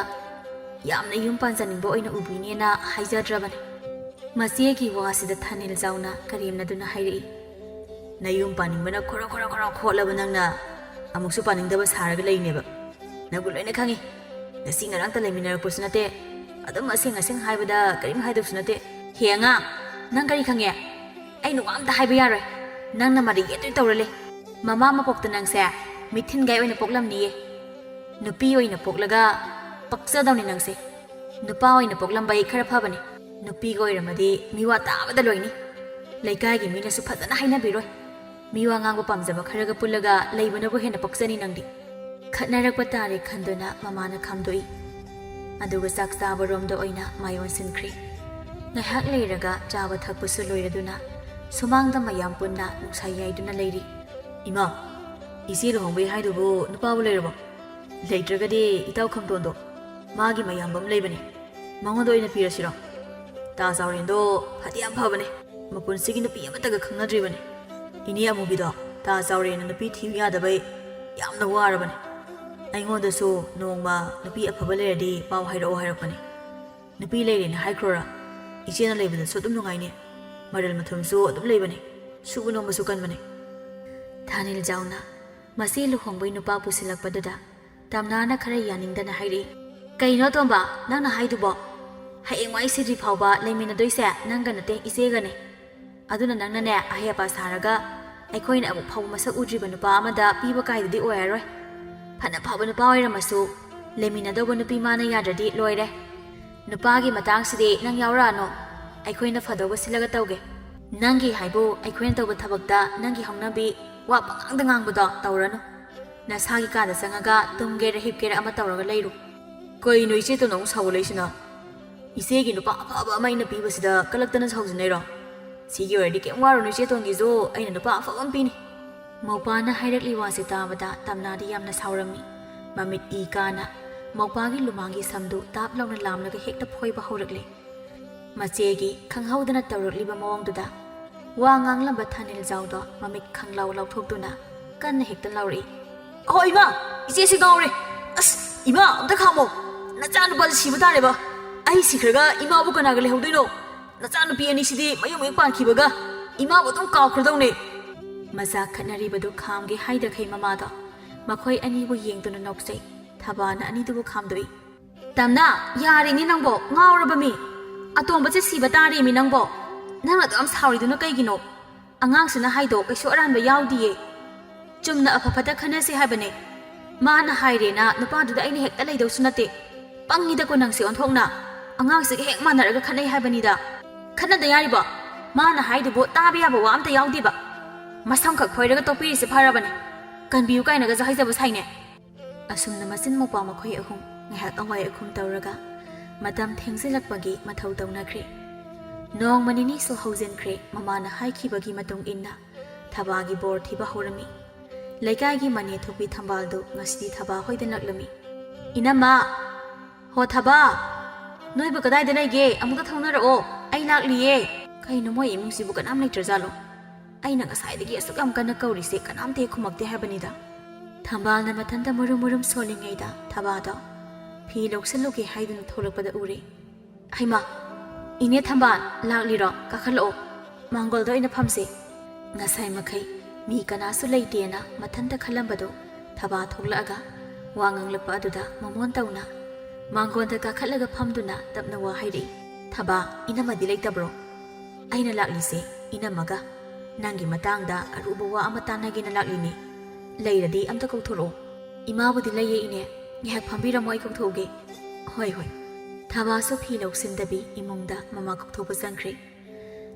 ꯌꯥꯝꯅ ꯌꯨꯝ ꯄꯥꯟꯖꯅꯤꯡꯕ ꯑꯣꯏꯅ ꯎꯕꯤꯅꯦꯅ ꯍꯥꯏꯖꯗ꯭ꯔꯕꯅꯦ꯫ ꯃꯆꯦꯒꯤ ꯋꯥꯁꯤꯗ ꯊꯥꯅꯤꯜ ꯖꯥꯎꯅ ꯀꯔꯦꯝꯅꯗꯨꯅ ꯍꯥꯏꯔꯛꯏ꯫ ꯅꯌꯨꯝ ꯄꯥꯅꯤꯡꯕꯅ ꯈꯣꯔꯣ ꯈꯣꯔꯣ ꯈꯣꯔꯣ ꯈꯣꯠꯂꯕ ꯅꯪꯅ ꯑꯃꯨꯛꯁꯨ ꯄꯥꯅꯤꯡꯗꯕ ꯁꯥꯔꯒ ꯂꯩꯅꯦꯕ꯫ ꯅꯪꯕꯨ ꯂꯣꯏꯅ ꯈꯪꯉꯤ꯫ ꯉꯁꯤ ꯉꯔꯥꯡꯇ ꯂꯩꯃꯤꯟꯅꯔꯛꯄꯁꯨ ꯅꯠꯇꯦ꯫ ꯑꯗꯨꯝ ꯑꯁꯦꯡ ꯑꯁꯦꯡ ꯍꯥꯏꯕꯗ ꯀꯔꯤꯝ ꯍꯥꯏꯗꯧꯁꯨ ꯅꯠꯇꯦ꯫ ꯍꯦ ꯑꯉꯥꯡ, ꯅꯪ ꯀꯔꯤ ꯈꯪꯉꯦ? ꯑꯩ ꯅꯨꯡ ꯑꯝꯇ ꯍꯥꯏꯕ ꯌꯥꯔꯣꯏ꯫ ꯅꯪꯅ ꯃꯔꯩ ꯌꯦꯠꯇꯣꯏ ꯇꯧꯔ ꯂꯩ꯫ ꯃꯃꯥ ꯃꯄꯣꯛꯇ ꯅꯪꯁꯦ ꯃꯤꯊꯤꯟꯒꯥꯏ ꯑꯣꯏꯅ ꯄꯣꯛꯂꯝꯅꯤꯌꯦ꯫ ꯅꯨꯄꯤ ꯑꯣꯏꯅ ꯄꯣꯛꯂꯒ ꯄꯛꯆꯗꯧꯅꯤ ꯅꯪꯁꯦ꯫ ꯅꯨꯄꯥ ꯑꯣꯏꯅ ꯄꯣꯛꯂꯝꯕꯩ ꯈꯔ ꯐꯕꯅꯦ꯫ ꯅꯨꯄꯤꯒ ꯑꯣꯏꯔꯝꯃꯗꯤ ꯃꯤꯋꯥ ꯇꯥꯕꯗ ꯂꯣꯏꯅꯤ꯫ ꯂꯩꯀꯥꯏꯒꯤ ꯃꯤꯅꯁꯨ ꯐꯖꯅ ꯍꯥꯏꯅꯕꯤꯔꯣꯏ꯫ ꯃꯤꯋꯥ ꯉꯥꯡꯕ ꯄꯥꯝꯖꯕ ꯈꯔꯒ ꯄꯨꯜꯂꯒ ꯂꯩꯕꯅꯕꯨ ꯍꯦꯟꯅ ꯄꯛꯆꯅꯤ ꯅꯪꯗꯤ꯫ ꯈꯠꯅꯔꯛꯄ ꯇꯥꯔꯦ ꯈꯟꯗꯨꯅ ꯃꯃꯥꯅ ꯈꯥꯝꯗꯣꯛꯏ꯫ ꯑꯗꯨꯒ ꯆꯥꯛ ꯆꯥꯕꯔꯣꯝꯗ ꯑꯣꯏꯅ ꯃꯥꯏ ꯑꯣꯟꯁꯤꯟꯈ꯭ꯔꯤ꯫ ꯉꯥꯏꯍꯥꯛ ꯂꯩꯔꯒ ꯆꯥꯕ ꯊꯛꯄꯁꯨ ꯂꯣꯏꯔꯗꯨꯅ ꯁꯨꯃꯥꯡꯗ ꯃꯌꯥꯝ ꯄꯨꯟꯅ ꯅꯨꯡꯁꯥ ꯌꯥꯏꯗꯨꯅ ꯂꯩꯔꯤ꯫ ꯏꯃꯥ, ꯏꯆꯦ ꯂꯨꯍꯣꯡꯕꯩ ꯍꯥꯏꯗꯨꯕꯨ ꯅꯨꯄꯥꯕꯨ ꯂꯩꯔꯕꯣ? ꯂꯩꯇ꯭ꯔꯒꯗꯤ ꯏꯇꯥꯎ ꯈꯝꯇꯣꯟꯗꯣ, ꯃꯥꯒꯤ ꯃꯌꯥꯝꯕ ꯑꯃ ꯂꯩꯕꯅꯦ, ꯃꯉꯣꯟꯗ ꯑꯣꯏꯅ ꯄꯤꯔꯁꯤꯔꯣ? ꯇꯥ ꯆꯥꯎꯔꯦꯟꯗꯣ ꯐꯗꯤ ꯌꯥꯝ ꯐꯕꯅꯦ꯫ ꯃꯄꯨꯟꯁꯤꯒꯤ ꯅꯨꯄꯤ ꯑꯃꯠꯇꯒ ꯈꯪꯅꯗ꯭ꯔꯤꯕꯅꯦ꯫ ꯏꯅꯦ ꯑꯃꯨꯕꯤꯗꯣ ꯇꯥ ꯆꯥꯎꯔꯦꯟꯅ ꯅꯨꯄꯤ ꯊꯤꯌꯨ ꯌꯥꯗꯕꯩ ꯌꯥꯝꯅ ꯋꯥꯔꯕꯅꯦ꯫ ꯑꯩꯉꯣꯟꯗꯁꯨ ꯅꯣꯡꯃ ꯅꯨꯄꯤ ꯑꯐꯕ ꯂꯩꯔꯗꯤ ꯄꯥꯎ ꯍꯥꯏꯔꯛꯑꯣ ꯍꯥꯏꯔꯛꯄꯅꯦ꯫ ꯅꯨꯄꯤ ꯂꯩꯔꯦꯅ ꯍꯥꯏꯈ꯭ꯔꯣꯔꯥ? ꯏꯆꯦꯅ ꯂꯩꯕꯗꯁꯨ ꯑꯗꯨꯝ ꯅꯨꯡꯉꯥꯏꯅꯤ꯫ ꯃꯔꯜ ꯃꯊꯨꯝꯁꯨ ꯑꯗꯨꯝ ꯂꯩꯕꯅꯦ꯫ ꯁꯨꯕ ꯅꯣꯝꯕꯁꯨ ꯀꯟꯕꯅꯦ꯫ ꯊꯥꯅꯤꯜ ꯖꯥꯎꯅ ꯃꯁꯤ ꯂꯨꯍꯣꯡꯕꯩ ꯅꯨꯄꯥ ꯄꯨꯁꯤꯜꯂꯛꯄꯗꯨꯗ ꯇꯝꯅꯥꯅ ꯈꯔ ꯌꯥꯅꯤꯡꯗꯅ ꯍꯥꯏꯔꯛꯏ꯫ ꯀꯩꯅꯣ ꯇꯣꯝꯕ, ꯅꯪꯅ ꯍꯥꯏꯗꯨꯕꯣ? ꯍꯌꯦꯡꯋꯥꯏ ꯁꯤꯗ꯭ꯔꯤ ꯐꯥꯎꯕ ꯂꯩꯃꯤꯟꯅꯗꯣꯏꯁꯦ ꯅꯪꯒ ꯅꯠꯇꯦ, ꯏꯆꯦꯒꯅꯦ꯫ ꯑꯗꯨꯅ ꯅꯪꯅꯅꯦ ꯑꯍꯩ ꯑꯄꯥ ꯁꯥꯔꯒ ꯑꯩꯈꯣꯏꯅ ꯑꯃꯨꯛ ꯐꯥꯎꯕ ꯃꯁꯛ ꯎꯗ꯭ꯔꯤꯕ ꯅꯨꯄꯥ ꯑꯃꯗ ꯄꯤꯕ ꯀꯥꯏꯗꯨꯗꯤ ꯑꯣꯏꯔꯔꯣꯏ꯫ ꯐꯅ ꯐꯕ ꯅꯨꯄꯥ ꯑꯣꯏꯔꯝꯃꯁꯨ ꯂꯩꯃꯤꯟꯅꯗꯧꯕ ꯅꯨꯄꯤ ꯃꯥꯅ ꯌꯥꯗ꯭ꯔꯗꯤ ꯂꯣꯏꯔꯦ꯫ ꯅꯨꯄꯥꯒꯤ ꯃꯇꯥꯡꯁꯤꯗꯤ ꯅꯪ ꯌꯥꯎꯔꯛꯑꯅꯨ꯫ ꯑꯩꯈꯣꯏꯅ ꯐꯗꯧꯕ ꯁꯤꯜꯂꯒ ꯇꯧꯒꯦ꯫ ꯅꯪꯒꯤ ꯍꯥꯏꯕꯨ ꯑꯩꯈꯣꯏꯅ ꯇꯧꯕ ꯊꯕꯛꯇ ꯅꯪꯒꯤ ꯍꯧꯅꯕꯤ ꯋꯥ ꯄꯉꯥꯡꯗ ꯉꯥꯡꯕꯗꯣ ꯇꯧꯔꯅꯨ꯫ ꯅꯁꯥꯒꯤ ꯀꯥꯗ ꯆꯪꯉꯒ ꯇꯨꯝꯒꯦꯔ ꯍꯤꯞꯀꯦꯔ ꯑꯃ ꯇꯧꯔꯒ ꯂꯩꯔꯨ꯫ ꯀꯩꯅꯣ ꯏꯆꯦꯇꯣꯟ ꯑꯃꯨꯛ ꯁꯥꯎꯒꯠꯂꯛꯏꯁꯤꯅ? ꯏꯆꯦꯒꯤ ꯅꯨꯄꯥ ꯑꯐꯕ ꯑꯃ ꯑꯩꯅ ꯄꯤꯕꯁꯤꯗ ꯀꯂꯛꯇꯅ ꯁꯥꯎꯖꯤꯟꯅꯩꯔꯣ? ꯁꯤꯒꯤ ꯑꯣꯏꯔꯗꯤ ꯀꯩꯝ ꯋꯥꯔꯨꯅꯨ ꯏꯆꯦꯇꯣꯟꯒꯤꯁꯨ ꯑꯩꯅ ꯅꯨꯄꯥ ꯑꯐꯕ ꯑꯃ ꯄꯤꯅꯤ꯫ ꯃꯧꯄꯥꯅ ꯍꯥꯏꯔꯛꯂꯤ ꯋꯥꯁꯦ ꯇꯥꯕꯗ ꯇꯝꯅꯥꯗꯤ ꯌꯥꯝꯅ ꯁꯥꯎꯔꯝꯃꯤ꯫ ꯃꯃꯤꯠ ꯏ ꯀꯥꯅ ꯃꯧꯄꯥꯒꯤ ꯂꯨꯃꯥꯡꯒꯤ ꯁꯝꯗꯨ ꯇꯥꯞ ꯂꯥꯎꯅ ꯂꯥꯝꯂꯒ ꯍꯦꯛꯇ ꯐꯣꯏꯕ ꯍꯧꯔꯛꯂꯦ꯫ ꯃꯆꯦꯒꯤ ꯈꯪꯍꯧꯗꯅ ꯇꯧꯔꯛꯂꯤꯕ ꯃꯑꯣꯡꯗꯨꯗ ꯋꯥ ꯉꯥꯡꯂꯝꯕ ꯊꯥꯅꯤꯜꯖꯥꯎꯗꯣ ꯃꯃꯤꯠ ꯈꯪꯂꯥꯎ ꯂꯥꯎꯊꯣꯛꯇꯨꯅ ꯀꯟꯅ ꯍꯦꯛꯇ ꯂꯥꯎꯔꯛꯏ꯫ "ꯑꯍꯣ ꯏꯃꯥ, ꯏꯆꯦꯁꯤ ꯉꯥꯎꯔꯦ꯫ ꯑꯁ ꯏꯃꯥ, ꯑꯝꯇ ꯈꯥꯝꯃꯣ꯫ ꯅꯆꯥꯅꯨꯄꯥꯁꯤ ꯁꯤꯕ ꯇꯥꯔꯦꯕ꯫ ꯑꯩ ꯁꯤꯈ꯭ꯔꯒ ꯏꯃꯥꯕꯨ ꯀꯅꯥꯒ ꯂꯩꯍꯧꯗꯣꯏꯅꯣ? ꯅꯆꯥꯅꯨꯄꯤ ꯑꯅꯤꯁꯤꯗꯤ ꯃꯌꯨꯝ ꯍꯦꯛ ꯄꯥꯟꯈꯤꯕꯒ ꯏꯃꯥꯕꯨ ꯑꯗꯨꯝ ꯀꯥꯎꯈ꯭ꯔꯗꯧꯅꯦ꯫" ꯃꯆꯥ ꯈꯠꯅꯔꯤꯕꯗꯨ ꯈꯥꯝꯒꯦ ꯍꯥꯏꯗꯈꯩ ꯃꯃꯥꯗꯣ ꯃꯈꯣꯏ ꯑꯅꯤꯕꯨ ꯌꯦꯡꯗꯨꯅ ꯅꯣꯛꯆꯩ꯫ ꯊꯕꯥꯅ ꯑꯅꯤꯗꯨꯕꯨ ꯈꯥꯝꯗꯣꯛꯏ꯫ "ꯇꯝꯅ, ꯌꯥꯔꯦꯅꯦ ꯅꯪꯕꯣ, ꯉꯥꯎꯔꯕ ꯃꯤ꯫ ꯑꯇꯣꯝꯕꯁꯦ ꯁꯤꯕ ꯇꯥꯔꯦꯃꯤ ꯅꯪꯕꯣ꯫ ꯅꯪ ꯑꯗꯨ ꯌꯥꯝ ꯁꯥꯎꯔꯤꯗꯨꯅ ꯀꯩꯒꯤꯅꯣ? ꯑꯉꯥꯡꯁꯤꯅ ꯍꯥꯏꯗꯣ ꯀꯩꯁꯨ ꯑꯔꯥꯟꯕ ꯌꯥꯎꯗꯤꯌꯦ꯫ ꯆꯨꯝꯅ ꯑꯐ ꯐꯠꯇ ꯈꯟꯅꯁꯦ ꯍꯥꯏꯕꯅꯦ꯫ ꯃꯥꯅ ꯍꯥꯏꯔꯦꯅ ꯅꯨꯄꯥꯗꯨꯗ ꯑꯩꯅ ꯍꯦꯛꯇ ꯂꯩꯗꯧꯁꯨ ꯅꯠꯇꯦ꯫ ꯄꯪꯉꯤꯗꯀꯣ ꯅꯪꯁꯦ ꯑꯣꯟꯊꯣꯛꯅ꯫ ꯑꯉꯥꯡꯁꯤꯒ ꯍꯦꯛ ꯃꯥꯟꯅꯔꯒ ꯈꯠꯅꯩ ꯍꯥꯏꯕꯅꯤꯗ꯫ ꯈꯠꯅꯗ ꯌꯥꯔꯤꯕꯣ? ꯃꯥꯅ ꯍꯥꯏꯗꯨꯕꯨ ꯇꯥꯕ ꯌꯥꯕ ꯋꯥ ꯑꯝꯇ ꯌꯥꯎꯗꯦꯕ꯫ ꯃꯁꯝꯈꯛ ꯐꯣꯏꯔꯒ ꯇꯣꯛꯄꯤꯔꯤꯁꯦ ꯐꯔꯕꯅꯦ꯫ ꯀꯟꯕꯤꯌꯨ ꯀꯥꯏꯅꯒꯁꯨ ꯍꯥꯏꯖꯕ ꯁꯥꯏꯅꯦ꯫" ꯑꯁꯨꯝꯅ ꯃꯆꯤꯟ ꯃꯧꯄ꯭ꯋꯥ ꯃꯈꯣꯏ ꯑꯍꯨꯝ ꯉꯥꯏꯍꯥꯛ ꯑꯋꯥꯏ ꯑꯈꯨꯝ ꯇꯧꯔꯒ ꯃꯇꯝ ꯊꯦꯡꯖꯤꯜꯂꯛꯄꯒꯤ ꯃꯊꯧ ꯇꯧꯅꯈ꯭ꯔꯦ꯫ ꯅꯣꯡꯃ ꯅꯤꯅꯤꯁꯨ ꯍꯧꯖꯤꯟꯈ꯭ꯔꯦ꯫ ꯃꯃꯥꯅ ꯍꯥꯏꯈꯤꯕꯒꯤ ꯃꯇꯨꯡ ꯏꯟꯅ ꯊꯕꯥꯒꯤ ꯕꯣꯔ ꯊꯤꯕ ꯍꯧꯔꯝꯃꯤ꯫ ꯂꯩꯀꯥꯏꯒꯤ ꯃꯅꯦ ꯊꯣꯛꯄꯤ ꯊꯝꯕꯥꯜꯗꯨ ꯉꯁꯤꯗꯤ ꯊꯕꯥ ꯍꯣꯏꯗ ꯅꯛꯂꯝꯃꯤ꯫ "ꯏꯅꯝꯃ! ꯍꯣ ꯊꯕꯥ! ꯅꯣꯏꯕꯨ ꯀꯗꯥꯏꯗ ꯂꯩꯒꯦ? ꯑꯃꯨꯛꯇ ꯊꯣꯛꯅꯔꯛꯑꯣ꯫ ꯑꯩ ꯂꯥꯛꯂꯤꯌꯦ꯫" ꯀꯩꯅꯣ ꯃꯣꯏ ꯏꯃꯨꯡꯁꯤꯕꯨ ꯀꯅꯥꯝ ꯂꯩꯇ꯭ꯔꯖꯥꯠꯂꯣ? ꯑꯩꯅ ꯉꯁꯥꯏꯗꯒꯤ ꯑꯁꯨꯛ ꯌꯥꯝ ꯀꯟꯅ ꯀꯧꯔꯤꯁꯦ ꯀꯅꯥꯝꯇ ꯍꯦꯛ ꯈꯨꯝꯃꯛꯇꯦ ꯍꯥꯏꯕꯅꯤꯗ꯫ ꯊꯝꯕꯥꯜꯅ ꯃꯊꯟꯇ ꯃꯨꯔꯨꯝ ꯃꯨꯔꯨꯝ ꯁꯣꯜꯂꯤꯉꯩꯗ ꯊꯕꯥꯗꯣ ꯐꯤ ꯂꯧꯁꯤꯜꯂꯨꯒꯦ ꯍꯥꯏꯗꯨꯅ ꯊꯣꯛꯂꯛꯄꯗ ꯎꯔꯦ꯫ "ꯍꯩꯃꯥ, ꯏꯅꯦ ꯊꯝꯕꯥꯜ, ꯂꯥꯛꯂꯤꯔꯣ? ꯀꯥꯈꯠꯂꯛꯑꯣ, ꯃꯥꯡꯒꯣꯜꯗ ꯑꯣꯏꯅ ꯐꯝꯁꯦ꯫" ꯉꯁꯥꯏ ꯃꯈꯩ ꯃꯤ ꯀꯅꯥꯁꯨ ꯂꯩꯇꯦꯅ ꯃꯊꯟꯇ ꯈꯜꯂꯝꯕꯗꯨ ꯊꯕꯥ ꯊꯣꯛꯂꯛꯑꯒ ꯋꯥ ꯉꯥꯡꯂꯛꯄ ꯑꯗꯨꯗ ꯃꯃꯣꯟ ꯇꯧꯅ ꯃꯥꯡꯒꯣꯟꯗ ꯀꯥꯈꯠꯂꯒ ꯐꯝꯗꯨꯅ ꯇꯞꯅ ꯋꯥ ꯍꯥꯏꯔꯛꯏ꯫ "ꯊꯕꯥ, ꯏꯅꯝꯃꯗꯤ ꯂꯩꯇꯕ꯭ꯔꯣ?" "ꯑꯩꯅ ꯂꯥꯛꯂꯤꯁꯦ ꯏꯅꯝꯃꯒ ꯅꯪꯒꯤ ꯃꯇꯥꯡꯗ ꯑꯔꯨꯕ ꯋꯥ ꯑꯃ ꯇꯥꯟꯅꯒꯦꯅ ꯂꯥꯛꯂꯤꯅꯦ꯫ ꯂꯩꯔꯗꯤ ꯑꯝꯇ ꯀꯧꯊꯣꯔꯛꯑꯣ꯫" "ꯏꯃꯥꯕꯨꯗꯤ ꯂꯩꯌꯦ ꯏꯅꯦ, ꯉꯥꯏꯍꯥꯛ ꯐꯝꯕꯤꯔꯝꯃꯣ, ꯑꯩ ꯀꯧꯊꯣꯛꯎꯒꯦ꯫" "ꯍꯣꯏ ꯍꯣꯏ꯫" ꯊꯕꯥꯁꯨ ꯐꯤ ꯂꯧꯁꯤꯟꯗꯕꯤ ꯏꯃꯨꯡꯗ ꯃꯃꯥ ꯀꯧꯊꯣꯛꯄ ꯆꯪꯈ꯭ꯔꯦ꯫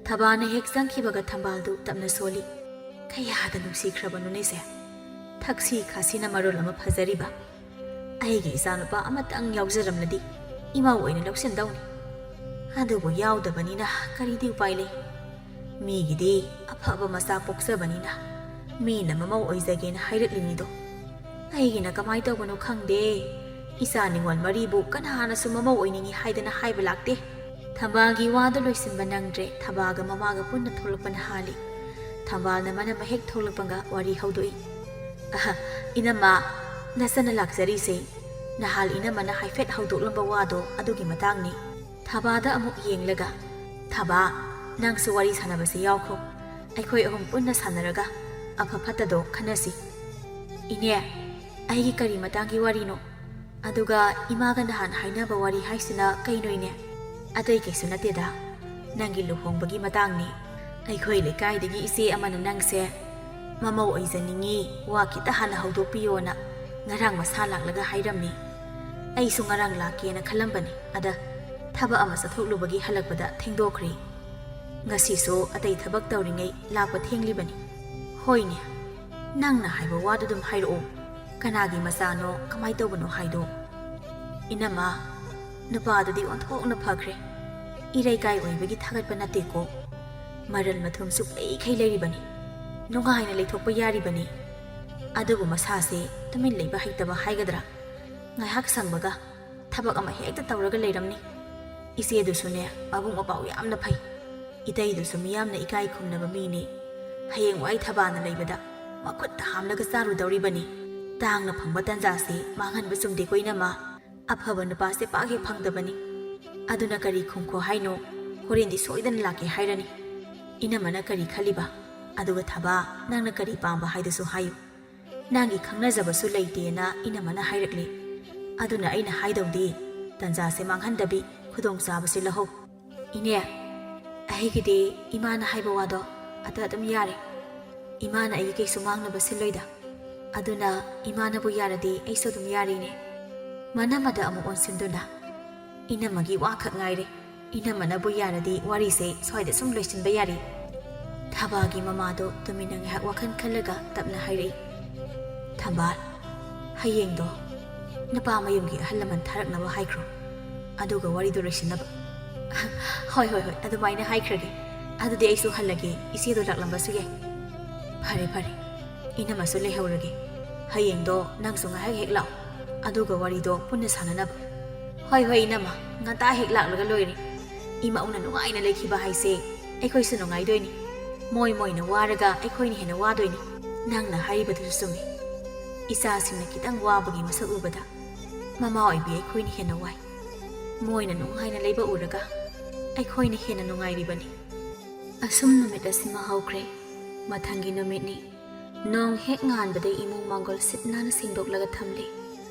ꯊꯕꯥꯅ ꯍꯦꯛ ꯆꯪꯈꯤꯕꯒ ꯊꯝꯕꯥꯜꯗꯨ ꯇꯞꯅ ꯁꯣꯜꯂꯤ꯫ "ꯀꯌꯥꯗ ꯅꯨꯡꯁꯤꯈ꯭ꯔꯕꯅꯣꯅꯦꯁꯦ꯫ ꯊꯛꯁꯤ ꯈꯥꯁꯤꯅ ꯃꯔꯣꯜ ꯑꯃ ꯐꯖꯔꯤꯕ꯫ ꯑꯩꯒꯤ ꯏꯆꯥꯅꯨꯄꯥ ꯑꯃꯇꯪ ꯌꯥꯎꯖꯔꯝꯂꯗꯤ ꯏꯃꯧ ꯑꯣꯏꯅ ꯂꯧꯁꯤꯟꯗꯧꯅꯤ꯫ ꯑꯗꯨꯕꯨ ꯌꯥꯎꯗꯕꯅꯤꯅ ꯀꯔꯤꯗꯤ ꯎꯄꯥꯏ ꯂꯩ? ꯃꯤꯒꯤꯗꯤ ꯑꯐꯕ ꯃꯆꯥ ꯄꯣꯛꯆꯕꯅꯤꯅ ꯃꯤꯅ ꯃꯃꯧ ꯑꯣꯏꯖꯒꯦꯅ ꯍꯥꯏꯔꯛꯂꯤꯅꯤꯗꯣ꯫ ꯑꯩꯒꯤꯅ ꯀꯃꯥꯏ ꯇꯧꯕꯅꯣ ꯈꯪꯗꯦ꯫ ꯏꯆꯥ ꯅꯤꯉꯣꯜ ꯃꯔꯤꯕꯨ ꯀꯅꯥꯅꯁꯨ ꯃꯃꯧ ꯑꯣꯏꯅꯤꯡꯏ ꯍꯥꯏꯗꯅ ꯍꯥꯏꯕ ꯂꯥꯛꯇꯦ꯫ ꯊꯝꯕꯥꯜꯒꯤ ꯋꯥꯗꯨ ꯂꯣꯏꯁꯤꯟꯕ ꯅꯪꯗ꯭ꯔꯦ꯫ ꯊꯕꯥꯒ ꯃꯃꯥꯒ ꯄꯨꯟꯅ ꯊꯣꯛꯂꯛꯄꯅ ꯍꯥꯜꯂꯤ꯫ ꯊꯝꯕꯥꯜꯅ ꯃꯅꯝ ꯍꯦꯛ ꯊꯣꯛꯂꯛꯄꯒ ꯋꯥꯔꯤ ꯍꯧꯗꯣꯛꯏ꯫ "ꯑꯍ, ꯏꯅꯝꯃ, ꯅꯆꯟꯅ ꯂꯥꯛꯆꯔꯤꯁꯦ ꯅꯍꯥꯜ ꯏꯅꯝꯃꯅ ꯍꯥꯏꯐꯦꯠ ꯍꯧꯗꯣꯛꯂꯝꯕ ꯋꯥꯗꯣ ꯑꯗꯨꯒꯤ ꯃꯇꯥꯡꯅꯤ꯫" ꯊꯕꯥꯗ ꯑꯃꯨꯛ ꯌꯦꯡꯂꯒ, "ꯊꯕꯥ, ꯅꯪꯁꯨ ꯋꯥꯔꯤ ꯁꯥꯟꯅꯕꯁꯦ ꯌꯥꯎꯈꯣ꯫ ꯑꯩꯈꯣꯏ ꯑꯍꯨꯝ ꯄꯨꯟꯅ ꯁꯥꯟꯅꯔꯒ ꯑꯐ ꯐꯠꯇꯗꯣ ꯈꯟꯅꯁꯤ꯫" "ꯏꯅꯦ, ꯑꯩꯒꯤ ꯀꯔꯤ ꯃꯇꯥꯡꯒꯤ ꯋꯥꯔꯤꯅꯣ? ꯑꯗꯨꯒ ꯏꯃꯥꯒ ꯅꯍꯥꯟ ꯍꯥꯏꯅꯕ ꯋꯥꯔꯤ ꯍꯥꯏꯁꯤꯅ ꯀꯩꯅꯣ, ꯏꯅꯦ?" "ꯑꯇꯩ ꯀꯩꯁꯨ ꯅꯠꯇꯦꯗ, ꯅꯪꯒꯤ ꯂꯨꯍꯣꯡꯕꯒꯤ ꯃꯇꯥꯡꯅꯤ꯫ ꯑꯩꯈꯣꯏ ꯂꯩꯀꯥꯏꯗꯒꯤ ꯏꯆꯦ ꯑꯃꯅ ꯅꯪꯁꯦ ꯃꯃꯧ ꯑꯣꯏꯖꯅꯤꯡꯉꯤ, ꯋꯥ ꯈꯤꯇ ꯍꯥꯟꯅ ꯍꯧꯗꯣꯛꯄꯤꯌꯣꯅ ꯉꯔꯥꯡ ꯃꯁꯥ ꯂꯥꯛꯂꯒ ꯍꯥꯏꯔꯝꯃꯤ꯫ ꯑꯩꯁꯨ ꯉꯔꯥꯡ ꯂꯥꯛꯀꯦꯅ ꯈꯜꯂꯝꯕꯅꯤ, ꯑꯗ ꯊꯕꯛ ꯑꯃ ꯆꯠꯊꯣꯛꯂꯨꯕꯒꯤ ꯍꯜꯂꯛꯄꯗ ꯊꯦꯡꯗꯣꯛꯈ꯭ꯔꯦ꯫ ꯉꯁꯤꯁꯨ ꯑꯇꯩ ꯊꯕꯛ ꯇꯧꯔꯤꯉꯩ ꯂꯥꯛꯄ ꯊꯦꯡꯂꯤꯕꯅꯤ꯫" "ꯍꯣꯏꯅꯦ, ꯅꯪꯅ ꯍꯥꯏꯕ ꯋꯥꯗꯨ ꯑꯗꯨꯝ ꯍꯥꯏꯔꯛꯑꯣ꯫ ꯀꯅꯥꯒꯤ ꯃꯆꯥꯅꯣ, ꯀꯃꯥꯏ ꯇꯧꯕꯅꯣ ꯍꯥꯏꯗꯣ?" "ꯏꯅꯝꯃ, ꯅꯨꯄꯥꯗꯨꯗꯤ ꯑꯣꯟꯊꯣꯛꯅ ꯐꯈ꯭ꯔꯦ꯫ ꯏꯔꯩꯀꯥꯏ ꯑꯣꯏꯕꯒꯤ ꯊꯥꯒꯠꯄ ꯅꯠꯇꯦꯀꯣ꯫ ꯃꯔꯜ ꯃꯊꯨꯝꯁꯨ ꯄꯩꯈꯩ ꯂꯩꯔꯤꯕꯅꯤ꯫ ꯅꯨꯡꯉꯥꯏꯅ ꯂꯩꯊꯣꯛꯄ ꯌꯥꯔꯤꯕꯅꯤ꯫ ꯑꯗꯨꯕꯨ ꯃꯁꯥꯁꯦ ꯇꯨꯃꯤꯟ ꯂꯩꯕ ꯍꯩꯇꯕ ꯍꯥꯏꯒꯗ꯭ꯔꯥ? ꯉꯥꯏꯍꯥꯛ ꯁꯪꯕꯒ ꯊꯕꯛ ꯑꯃ ꯍꯦꯛꯇ ꯇꯧꯔꯒ ꯂꯩꯔꯝꯅꯤ꯫ ꯏꯆꯦꯗꯨꯁꯨꯅꯦ, ꯃꯕꯨꯛ ꯃꯄꯥꯎ ꯌꯥꯝꯅ ꯐꯩ꯫ ꯏꯇꯩꯗꯨꯁꯨ ꯃꯤꯌꯥꯝꯅ ꯏꯀꯥꯏ ꯈꯨꯝꯅꯕ ꯃꯤꯅꯤ꯫ ꯍꯌꯦꯡꯋꯥꯏ ꯊꯕꯥꯅ ꯂꯩꯕꯗ ꯃꯈꯨꯠꯇ ꯍꯥꯝꯂꯒ ꯆꯥꯔꯨꯗꯧꯔꯤꯕꯅꯤ꯫ ꯇꯥꯡꯅ ꯐꯪꯕ ꯇꯟꯖꯥꯁꯤ ꯃꯥꯡꯍꯟꯕ ꯆꯨꯝꯗꯦꯀꯣ, ꯏꯅꯝꯃ꯫ ꯑꯐꯕ ꯅꯨꯄꯥꯁꯦ ꯄꯥꯛ ꯍꯦꯛ ꯐꯪꯗꯕꯅꯤ꯫ ꯑꯗꯨꯅ ꯀꯔꯤ ꯈꯨꯝꯈꯣ ꯍꯥꯏꯅꯣ? ꯍꯣꯔꯦꯟꯗꯤ ꯁꯣꯏꯗꯅ ꯂꯥꯛꯀꯦ ꯍꯥꯏꯔꯅꯤ꯫ ꯏꯅꯝꯃꯅ ꯀꯔꯤ ꯈꯜꯂꯤꯕ? ꯑꯗꯨꯒ ꯊꯕꯥ, ꯅꯪꯅ ꯀꯔꯤ ꯄꯥꯝꯕ ꯍꯥꯏꯗꯨꯁꯨ ꯍꯥꯏꯌꯨ꯫ ꯅꯪꯒꯤ ꯈꯪꯅꯖꯕꯁꯨ ꯂꯩꯇꯦꯅ ꯏꯅꯝꯃꯅ ꯍꯥꯏꯔꯛꯂꯦ꯫ ꯑꯗꯨꯅ ꯑꯩꯅ ꯍꯥꯏꯗꯧꯗꯤ, ꯇꯟꯖꯥꯁꯦ ꯃꯥꯡꯍꯟꯗꯕꯤ ꯈꯨꯗꯣꯡꯆꯥꯕꯁꯦ ꯂꯧꯍꯧ꯫ ꯏꯅꯦ, ꯑꯩꯒꯤꯗꯤ ꯏꯃꯥꯅ ꯍꯥꯏꯕ ꯋꯥꯗꯣ ꯑꯗ ꯑꯗꯨꯝ ꯌꯥꯔꯦ꯫ ꯏꯃꯥꯅ ꯑꯩꯒꯤ ꯀꯩꯁꯨ ꯃꯥꯡꯅꯕ ꯁꯤꯜꯂꯣꯏꯗ꯫ ꯑꯗꯨꯅ ꯏꯃꯥꯅꯕꯨ ꯌꯥꯔꯗꯤ ꯑꯩꯁꯨ ꯑꯗꯨꯝ ꯌꯥꯔꯦꯅꯦ꯫ ꯃꯅꯝꯃꯗ ꯑꯃꯨꯛ ꯑꯣꯟꯁꯤꯟꯗꯨꯅ, "ꯏꯅꯝꯃꯒꯤ ꯋꯥꯈꯛ ꯉꯥꯏꯔꯦ꯫ ꯏꯅꯝꯃꯅꯕꯨ ꯌꯥꯔꯗꯤ ꯋꯥꯔꯤꯁꯦ ꯁ꯭ꯋꯥꯏꯗ ꯁꯨꯝ ꯂꯣꯏꯁꯤꯟꯕ ꯌꯥꯔꯦ꯫" ꯊꯕꯥꯒꯤ ꯃꯃꯥꯗꯣ ꯇꯨꯃꯤꯟꯅ ꯉꯥꯏꯍꯥꯛ ꯋꯥꯈꯜ ꯈꯜꯂꯒ ꯇꯞꯅ ꯍꯥꯏꯔꯛꯏ, "ꯊꯝꯕꯥꯜ, ꯍꯌꯦꯡꯗꯣ ꯅꯨꯄꯥ ꯃꯌꯨꯝꯒꯤ ꯑꯍꯜ ꯂꯃꯟ ꯊꯥꯔꯛꯅꯕ ꯍꯥꯏꯈ꯭ꯔꯣ꯫ ꯑꯗꯨꯒ ꯋꯥꯔꯤꯗꯨ ꯂꯣꯏꯁꯤꯟꯅꯕ꯫" "ꯍꯣꯏ, ꯍꯣꯏ, ꯍꯣꯏ, ꯑꯗꯨꯃꯥꯏꯅ ꯍꯥꯏꯈ꯭ꯔꯒꯦ꯫ ꯑꯗꯨꯗꯤ ꯑꯩꯁꯨ ꯍꯜꯂꯒꯦ, ꯏꯆꯦꯗꯣ ꯂꯥꯛꯂꯝꯕꯁꯨ ꯌꯥꯏ꯫" "ꯐꯔꯦ, ꯐꯔꯦ, ꯏꯅꯝꯃꯁꯨ ꯂꯩꯍꯧꯔꯒꯦ꯫ ꯍꯌꯦꯡꯗꯣ ꯅꯪꯁꯨ ꯉꯥꯏꯍꯥꯛ ꯍꯦꯛ ꯂꯥꯛꯑꯣ꯫ ꯑꯗꯨꯒ ꯋꯥꯔꯤꯗꯣ ꯄꯨꯟꯅ ꯁꯥꯟꯅꯅꯕ꯫ ꯍꯣꯏ, ꯍꯣꯏ, ꯏꯅꯝꯃ, ꯉꯟꯇꯥ ꯍꯦꯛ ꯂꯥꯛꯂꯒ ꯂꯣꯏꯔꯦ꯫ ꯏꯃꯧꯅ ꯅꯨꯡꯉꯥꯏꯅ ꯂꯩꯈꯤꯕ ꯍꯥꯏꯁꯦ ꯑꯩꯈꯣꯏꯁꯨ ꯅꯨꯡꯉꯥꯏꯗꯣꯏꯅꯤ꯫ ꯃꯣꯏ ꯃꯣꯏꯅ ꯋꯥꯔꯒ ꯑꯩꯈꯣꯏꯅ ꯍꯦꯟꯅ ꯋꯥꯗꯣꯏꯅꯤ꯫ ꯅꯪꯅ ꯍꯥꯏꯔꯤꯕꯗꯨꯁꯨ ꯆꯨꯝꯃꯤ꯫ ꯏꯆꯥꯁꯤꯡꯅ ꯈꯤꯇꯪ ꯋꯥꯕꯒꯤ ꯃꯁꯛ ꯎꯕꯗ ꯃꯃꯥ ꯑꯣꯏꯕꯤ ꯑꯩꯈꯣꯏꯅ ꯍꯦꯟꯅ ꯋꯥꯏ꯫ ꯃꯣꯏꯅ ꯅꯨꯡꯉꯥꯏꯅ ꯂꯩꯕ ꯎꯔꯒ ꯑꯩꯈꯣꯏꯅ ꯍꯦꯟꯅ ꯅꯨꯡꯉꯥꯏꯔꯤꯕꯅꯤ꯫ ꯑꯁꯨꯝ ꯅꯨꯃꯤꯠ ꯑꯁꯤꯃ ꯍꯧꯈ꯭ꯔꯦ꯫ ꯃꯊꯪꯒꯤ ꯅꯨꯃꯤꯠꯅꯤ꯫ ꯅꯣꯡ ꯍꯦꯛ ꯉꯥꯟꯕꯗ ꯏꯃꯨꯡ ꯃꯥꯡꯒꯣꯜ ꯁꯤꯠ ꯅꯥꯟꯅ ꯁꯦꯡꯗꯣꯛꯂꯒ ꯊꯝꯂꯤ꯫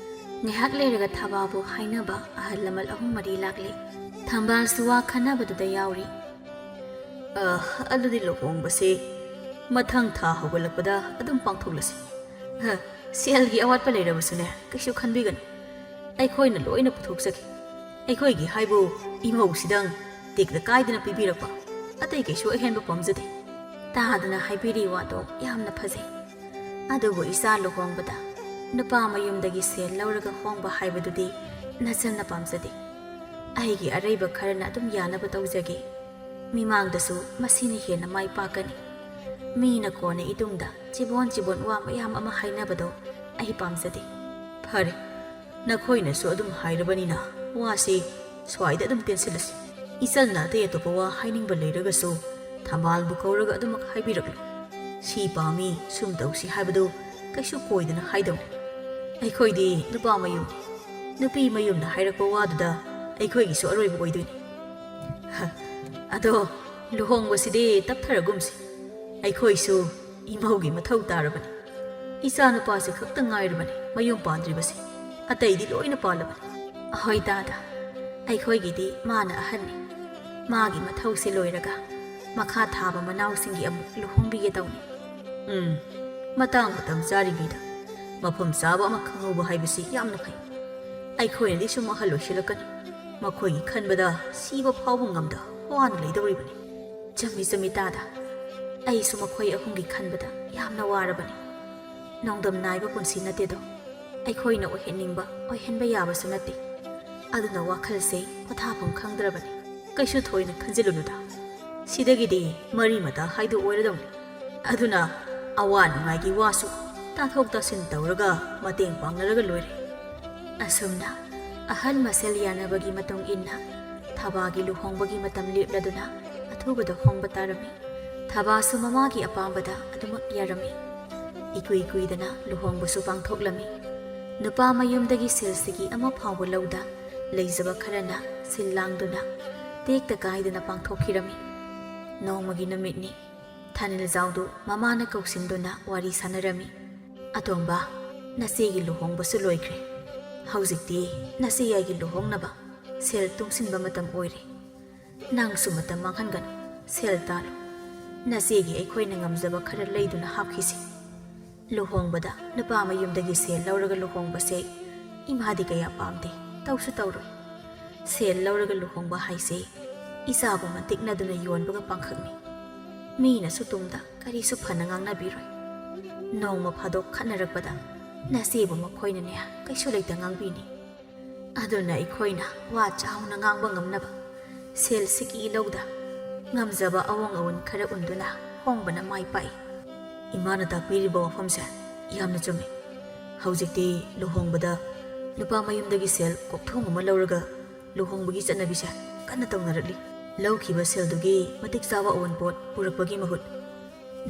ꯉꯥꯏꯍꯥꯛ ꯂꯩꯔꯒ ꯊꯕꯥꯕꯨ ꯍꯥꯏꯅꯕ ꯑꯍꯜ ꯂꯃꯟ ꯑꯍꯨꯝ ꯃꯔꯤ ꯂꯥꯛꯂꯤ꯫ ꯊꯝꯕꯥꯜꯁꯨ ꯋꯥ ꯈꯟꯅꯕꯗꯨꯗ ꯌꯥꯎꯔꯤ꯫ "ꯑ, ꯑꯗꯨꯗꯤ ꯂꯨꯍꯣꯡꯕꯁꯦ ꯃꯊꯪ ꯊꯥ ꯍꯧꯒꯠꯂꯛꯄꯗ ꯑꯗꯨꯝ ꯄꯥꯡꯊꯣꯛꯂꯁꯤ꯫ ꯑ, ꯁꯦꯜꯒꯤ ꯑꯋꯥꯠꯄ ꯂꯩꯔꯕꯁꯨꯅꯦ, ꯀꯩꯁꯨ ꯈꯟꯕꯤꯒꯅꯨ꯫ ꯑꯩꯈꯣꯏꯅ ꯂꯣꯏꯅ ꯄꯨꯊꯣꯛꯆꯒꯦ꯫ ꯑꯩꯈꯣꯏꯒꯤ ꯍꯥꯏꯕꯨ ꯏꯃꯧꯁꯤꯗꯪ ꯇꯦꯛꯇ ꯀꯥꯏꯗꯅ ꯄꯤꯕꯤꯔꯛꯄ, ꯑꯇꯩ ꯀꯩꯁꯨ ꯑꯍꯦꯟꯕ ꯄꯥꯝꯖꯗꯦ꯫" ꯇꯥꯗꯅ ꯍꯥꯏꯕꯤꯔꯤ ꯋꯥꯗꯣ ꯌꯥꯝꯅ ꯐꯖꯩ꯫ ꯑꯗꯨꯕꯨ ꯏꯆꯥ ꯂꯨꯍꯣꯡꯕꯗ ꯅꯨꯄꯥ ꯃꯌꯨꯝꯗꯒꯤ ꯁꯦꯜ ꯂꯧꯔꯒ ꯍꯣꯡꯕ ꯍꯥꯏꯕꯗꯨꯗꯤ ꯅꯆꯟꯅ ꯄꯥꯝꯖꯗꯦ꯫ ꯑꯩꯒꯤ ꯑꯔꯩꯕ ꯈꯔꯅ ꯑꯗꯨꯝ ꯌꯥꯅꯕ ꯇꯧꯖꯒꯦ꯫ ꯃꯤꯃꯥꯡꯗꯁꯨ ꯃꯁꯤꯅ ꯍꯦꯟꯅ ꯃꯥꯏ ꯄꯥꯛꯀꯅꯤ꯫ ꯃꯤꯅ ꯀꯣꯟꯅ ꯏꯇꯨꯡꯗ ꯆꯤꯕꯣꯟ ꯆꯤꯕꯣꯟ ꯋꯥ ꯃꯌꯥꯝ ꯑꯃ ꯍꯥꯏꯅꯕꯗꯣ ꯑꯩ ꯄꯥꯝꯖꯗꯦ꯫ ꯐꯔꯦ, ꯅꯈꯣꯏꯅꯁꯨ ꯑꯗꯨꯝ ꯍꯥꯏꯔꯕꯅꯤꯅ ꯋꯥꯁꯤ ꯁ꯭ꯋꯥꯏꯗ ꯑꯗꯨꯝ ꯇꯦꯟꯁꯤꯜꯂꯁꯤ꯫ ꯏꯆꯟꯅ ꯑꯇꯩ ꯑꯇꯣꯞꯄ ꯋꯥ ꯍꯥꯏꯅꯤꯡꯕ ꯂꯩꯔꯒꯁꯨ ꯊꯝꯕꯥꯜꯕꯨ ꯀꯧꯔꯒ ꯑꯗꯨꯃꯛ ꯍꯥꯏꯕꯤꯔꯛꯂꯨ꯫ ꯁꯤ ꯄꯥꯝꯃꯤ, ꯁꯨꯝ ꯇꯧꯁꯤ ꯍꯥꯏꯕꯗꯨ ꯀꯩꯁꯨ ꯀꯣꯏꯗꯅ ꯍꯥꯏꯗꯧꯅꯤ꯫ ꯑꯩꯈꯣꯏꯗꯤ ꯅꯨꯄꯥ ꯃꯌꯨꯝꯅꯤ꯫ ꯅꯨꯄꯤ ꯃꯌꯨꯝꯅ ꯍꯥꯏꯔꯛꯄ ꯋꯥꯗꯨꯗ ꯑꯩꯈꯣꯏꯒꯤꯁꯨ ꯑꯔꯣꯏꯕ ꯑꯣꯏꯗꯣꯏꯅꯤ꯫ ꯍ, ꯑꯗꯣ ꯂꯨꯍꯣꯡꯕꯁꯤꯗꯤ ꯇꯞꯊꯔꯒꯨꯝꯁꯤ꯫ ꯑꯩꯈꯣꯏꯁꯨ ꯏꯃꯧꯒꯤ ꯃꯊꯧ ꯇꯥꯔꯕꯅꯤ꯫ ꯏꯆꯥ ꯅꯨꯄꯥꯁꯦ ꯈꯛꯇ ꯉꯥꯏꯔꯕꯅꯤ ꯃꯌꯨꯝ ꯄꯥꯟꯗ꯭ꯔꯤꯕꯁꯦ꯫ ꯑꯇꯩꯗꯤ ꯂꯣꯏꯅ ꯄꯥꯜꯂꯕꯅꯤ꯫ ꯑꯍꯣꯏ ꯗꯥꯗꯥ, ꯑꯩꯈꯣꯏꯒꯤꯗꯤ ꯃꯥꯅ ꯑꯍꯟꯅꯤ꯫ ꯃꯥꯒꯤ ꯃꯊꯧꯁꯦ ꯂꯣꯏꯔꯒ ꯃꯈꯥ ꯊꯥꯕ ꯃꯅꯥꯎꯁꯤꯡꯒꯤ ꯑꯃꯨꯛ ꯂꯨꯍꯣꯡꯕꯤꯒꯦ ꯇꯧꯅꯤ꯫ ꯎꯝ, ꯃꯇꯥꯡ ꯃꯇꯝ ꯆꯥꯔꯤꯉꯩꯗ ꯃꯐꯝ ꯆꯥꯕ ꯑꯃ ꯈꯪꯍꯧꯕ ꯍꯥꯏꯕꯁꯤ ꯌꯥꯝꯅ ꯐꯩ꯫ ꯑꯩꯈꯣꯏꯅꯗꯤ ꯁꯨꯝ ꯑꯍꯜ ꯑꯣꯏꯁꯤꯜꯂꯛꯀꯅꯤ꯫ ꯃꯈꯣꯏꯒꯤ ꯈꯟꯕꯗ ꯁꯤꯕ ꯐꯥꯎꯕ ꯉꯝꯗ ꯋꯥꯅ ꯂꯩꯗꯧꯔꯤꯕꯅꯤ꯫ ꯆꯨꯝꯃꯤ, ꯆꯨꯝꯃꯤ ꯗꯥꯗꯥ꯫ ꯑꯩꯁꯨ ꯃꯈꯣꯏ ꯑꯍꯨꯝꯒꯤ ꯈꯟꯕꯗ ꯌꯥꯝꯅ ꯋꯥꯔꯕꯅꯤ꯫ ꯅꯣꯡꯗꯝ ꯅꯥꯏꯕ ꯄꯨꯟꯁꯤ ꯅꯠꯇꯦꯗꯣ꯫ ꯑꯩꯈꯣꯏꯅ ꯑꯣꯏꯍꯟꯅꯤꯡꯕ ꯑꯣꯏꯍꯟꯕ ꯌꯥꯕꯁꯨ ꯅꯠꯇꯦ꯫ ꯑꯗꯨꯅ ꯋꯥꯈꯜꯁꯦ ꯄꯣꯊꯥꯐꯝ ꯈꯪꯗ꯭ꯔꯕꯅꯤ꯫ ꯀꯩꯁꯨ ꯊꯣꯏꯅ ꯈꯟꯖꯤꯜꯂꯨꯅꯨꯗ꯫ ꯁꯤꯗꯒꯤꯗꯤ ꯃꯔꯤ ꯃꯇꯥ ꯍꯥꯏꯗꯨ ꯑꯣꯏꯔꯗꯧꯅꯤ꯫ ꯑꯗꯨꯅ ꯑꯋꯥ ꯅꯨꯡꯉꯥꯏꯒꯤ ꯋꯥꯁꯨ ꯇꯥꯊꯣꯛ ꯇꯥꯁꯤꯟ ꯇꯧꯔꯒ ꯃꯇꯦꯡ ꯄꯥꯡꯅꯔꯒ ꯂꯣꯏꯔꯦ꯫ ꯑꯁꯨꯝꯅ ꯑꯍꯜ ꯃꯁꯦꯜ ꯌꯥꯅꯕꯒꯤ ꯃꯇꯨꯡ ꯏꯟꯅ ꯊꯕꯥꯒꯤ ꯂꯨꯍꯣꯡꯕꯒꯤ ꯃꯇꯝ ꯂꯦꯞꯂꯗꯨꯅ ꯑꯊꯨꯕꯗ ꯍꯣꯡꯕ ꯇꯥꯔꯝꯃꯤ꯫ ꯊꯕꯥꯁꯨ ꯃꯃꯥꯒꯤ ꯑꯄꯥꯝꯕꯗ ꯑꯗꯨꯃꯛ ꯌꯥꯔꯝꯃꯤ꯫ ꯏꯀꯨꯏ ꯀꯨꯏꯗꯅ ꯂꯨꯍꯣꯡꯕꯁꯨ ꯄꯥꯡꯊꯣꯛꯂꯝꯃꯤ꯫ ꯅꯨꯄꯥ ꯃꯌꯨꯝꯗꯒꯤ ꯁꯦꯜꯁꯤꯒꯤ ꯑꯃ ꯐꯥꯎꯕ ꯂꯧꯗ ꯂꯩꯖꯕ ꯈꯔꯅ ꯁꯤꯜ ꯂꯥꯡꯗꯨꯅ ꯇꯦꯛꯇ ꯀꯥꯏꯗꯅ ꯄꯥꯡꯊꯣꯛꯈꯤꯔꯝꯃꯤ꯫ ꯅꯣꯡꯃꯒꯤ ꯅꯨꯃꯤꯠꯅꯤ꯫ ꯊꯥꯅꯤꯜꯖꯥꯎꯗꯨ ꯃꯃꯥꯅ ꯀꯧꯁꯤꯟꯗꯨꯅ ꯋꯥꯔꯤ ꯁꯥꯟꯅꯔꯝꯃꯤ꯫ "ꯑꯇꯣꯝꯕ, ꯅꯆꯦꯒꯤ ꯂꯨꯍꯣꯡꯕꯁꯨ ꯂꯣꯏꯈ꯭ꯔꯦ꯫ ꯍꯧꯖꯤꯛꯇꯤ ꯅꯆꯦ ꯑꯩꯒꯤ ꯂꯨꯍꯣꯡꯅꯕ ꯁꯦꯜ ꯇꯨꯡꯁꯤꯟꯕ ꯃꯇꯝ ꯑꯣꯏꯔꯦ꯫ ꯅꯪꯁꯨ ꯃꯇꯝ ꯃꯥꯡꯍꯟꯒꯅꯨ, ꯁꯦꯜ ꯇꯥꯜꯂꯨ꯫ ꯅꯆꯦꯒꯤ ꯑꯩꯈꯣꯏꯅ ꯉꯝꯖꯕ ꯈꯔ ꯂꯩꯗꯨꯅ ꯍꯥꯞꯈꯤꯁꯤ꯫ ꯂꯨꯍꯣꯡꯕꯗ ꯅꯨꯄꯥ ꯃꯌꯨꯝꯗꯒꯤ ꯁꯦꯜ ꯂꯧꯔꯒ ꯂꯨꯍꯣꯡꯕꯁꯦ ꯏꯃꯥꯗꯤ ꯀꯌꯥ ꯄꯥꯝꯗꯦ, ꯇꯧꯁꯨ ꯇꯧꯔꯣꯏ꯫ ꯁꯦꯜ ꯂꯧꯔꯒ ꯂꯨꯍꯣꯡꯕ ꯍꯥꯏꯁꯦ ꯏꯆꯥꯕꯨ ꯃꯟꯇꯤꯛꯅꯗꯨꯅ ꯌꯣꯟꯕꯒ ꯄꯥꯡꯈꯛꯅꯤ꯫ ꯃꯤꯅꯁꯨ ꯇꯨꯡꯗ ꯀꯔꯤꯁꯨ ꯐꯅ ꯉꯥꯡꯅꯕꯤꯔꯣꯏ꯫ ꯅꯣꯡꯃ ꯐꯥꯗꯣꯛ ꯈꯠꯅꯔꯛꯄꯗ ꯅꯆꯦꯕꯨ ꯃꯈꯣꯏꯅꯅꯦ ꯀꯩꯁꯨ ꯂꯩꯇ ꯉꯥꯡꯕꯤꯅꯤ꯫ ꯑꯗꯨꯅ ꯑꯩꯈꯣꯏꯅ ꯋꯥ ꯆꯥꯎꯅ ꯉꯥꯡꯕ ꯉꯝꯅꯕ ꯁꯦꯜ ꯁꯤꯀꯤ ꯂꯧꯗ ꯉꯝꯖꯕ ꯑꯋꯣꯡ ꯑꯋꯣꯟ ꯈꯔ ꯎꯟꯗꯨꯅ ꯍꯣꯡꯕꯅ ꯃꯥꯏ ꯄꯥꯛꯏ꯫" "ꯏꯃꯥꯅ ꯇꯥꯛꯄꯤꯔꯤꯕ ꯋꯥꯐꯝꯁꯦ ꯌꯥꯝꯅ ꯆꯨꯝꯃꯤ꯫ ꯍꯧꯖꯤꯛꯇꯤ ꯂꯨꯍꯣꯡꯕꯗ ꯅꯨꯄꯥ ꯃꯌꯨꯝꯗꯒꯤ ꯁꯦꯜ ꯀꯣꯛꯊꯣꯡ ꯑꯃ ꯂꯧꯔꯒ ꯂꯨꯍꯣꯡꯕꯒꯤ ꯆꯠꯅꯕꯤꯁꯦ ꯀꯟꯅ ꯇꯧꯅꯔꯛꯂꯤ꯫ ꯂꯧꯈꯤꯕ ꯁꯦꯜꯗꯨꯒꯤ ꯃꯇꯤꯛ ꯆꯥꯕ ꯑꯋꯣꯟꯄꯣꯠ ꯄꯨꯔꯛꯄꯒꯤ ꯃꯍꯨꯠ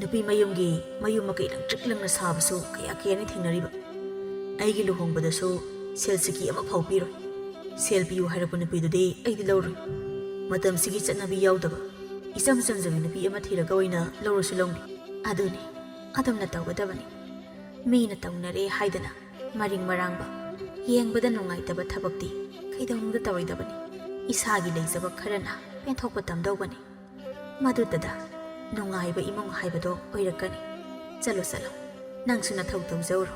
ꯅꯨꯄꯤ ꯃꯌꯨꯝꯒꯤ ꯃꯌꯨꯝ ꯃꯀꯩ ꯂꯪꯇ꯭ꯔꯤꯛ ꯂꯪꯅ ꯁꯥꯕꯁꯨ ꯀꯌꯥ ꯀꯌꯥꯅꯤ ꯊꯦꯡꯅꯔꯤꯕ꯫ ꯑꯩꯒꯤ ꯂꯨꯍꯣꯡꯕꯗꯁꯨ ꯁꯦꯜ ꯁꯤꯀꯤ ꯑꯃꯐꯥꯎ ꯄꯤꯔꯣꯏ꯫ ꯁꯦꯜ ꯄꯤꯌꯨ ꯍꯥꯏꯔꯛꯄ ꯅꯨꯄꯤꯗꯨꯗꯤ ꯑꯩꯗꯤ ꯂꯧꯔꯣꯏ꯫ ꯃꯇꯝꯁꯤꯒꯤ ꯆꯠꯅꯕꯤ ꯌꯥꯎꯗꯕ ꯏꯆꯝ ꯆꯝꯖꯕꯤ ꯅꯨꯄꯤ ꯑꯃ ꯊꯤꯔꯒ ꯑꯣꯏꯅ ꯂꯧꯔꯁꯨ ꯂꯧꯅꯤ꯫" "ꯑꯗꯨꯅꯤ, ꯑꯗꯨꯝꯅ ꯇꯧꯒꯗꯕꯅꯤ꯫ ꯃꯤꯅ ꯇꯧꯅꯔꯦ ꯍꯥꯏꯗꯅ ꯃꯔꯤꯡ ꯃꯔꯥꯡꯕ, ꯌꯦꯡꯕꯗ ꯅꯨꯡꯉꯥꯏꯇꯕ ꯊꯕꯛꯇꯤ ꯀꯩꯗꯧꯅꯨꯡꯗ ꯇꯧꯔꯣꯏꯗꯕꯅꯤ꯫ ꯏꯁꯥꯒꯤ ꯂꯩꯖꯕ ꯈꯔꯅ ꯄꯦꯟꯊꯣꯛꯄ ꯇꯝꯗꯧꯕꯅꯤ꯫ ꯃꯗꯨꯗꯗ ꯅꯨꯡꯉꯥꯏꯕ ꯏꯃꯨꯡ ꯍꯥꯏꯕꯗꯣ ꯑꯣꯏꯔꯛꯀꯅꯤ꯫ ꯆꯠꯂꯣ, ꯆꯠꯂꯣ, ꯅꯪꯁꯨ ꯅꯊꯧ ꯇꯧꯖꯧꯔꯣ꯫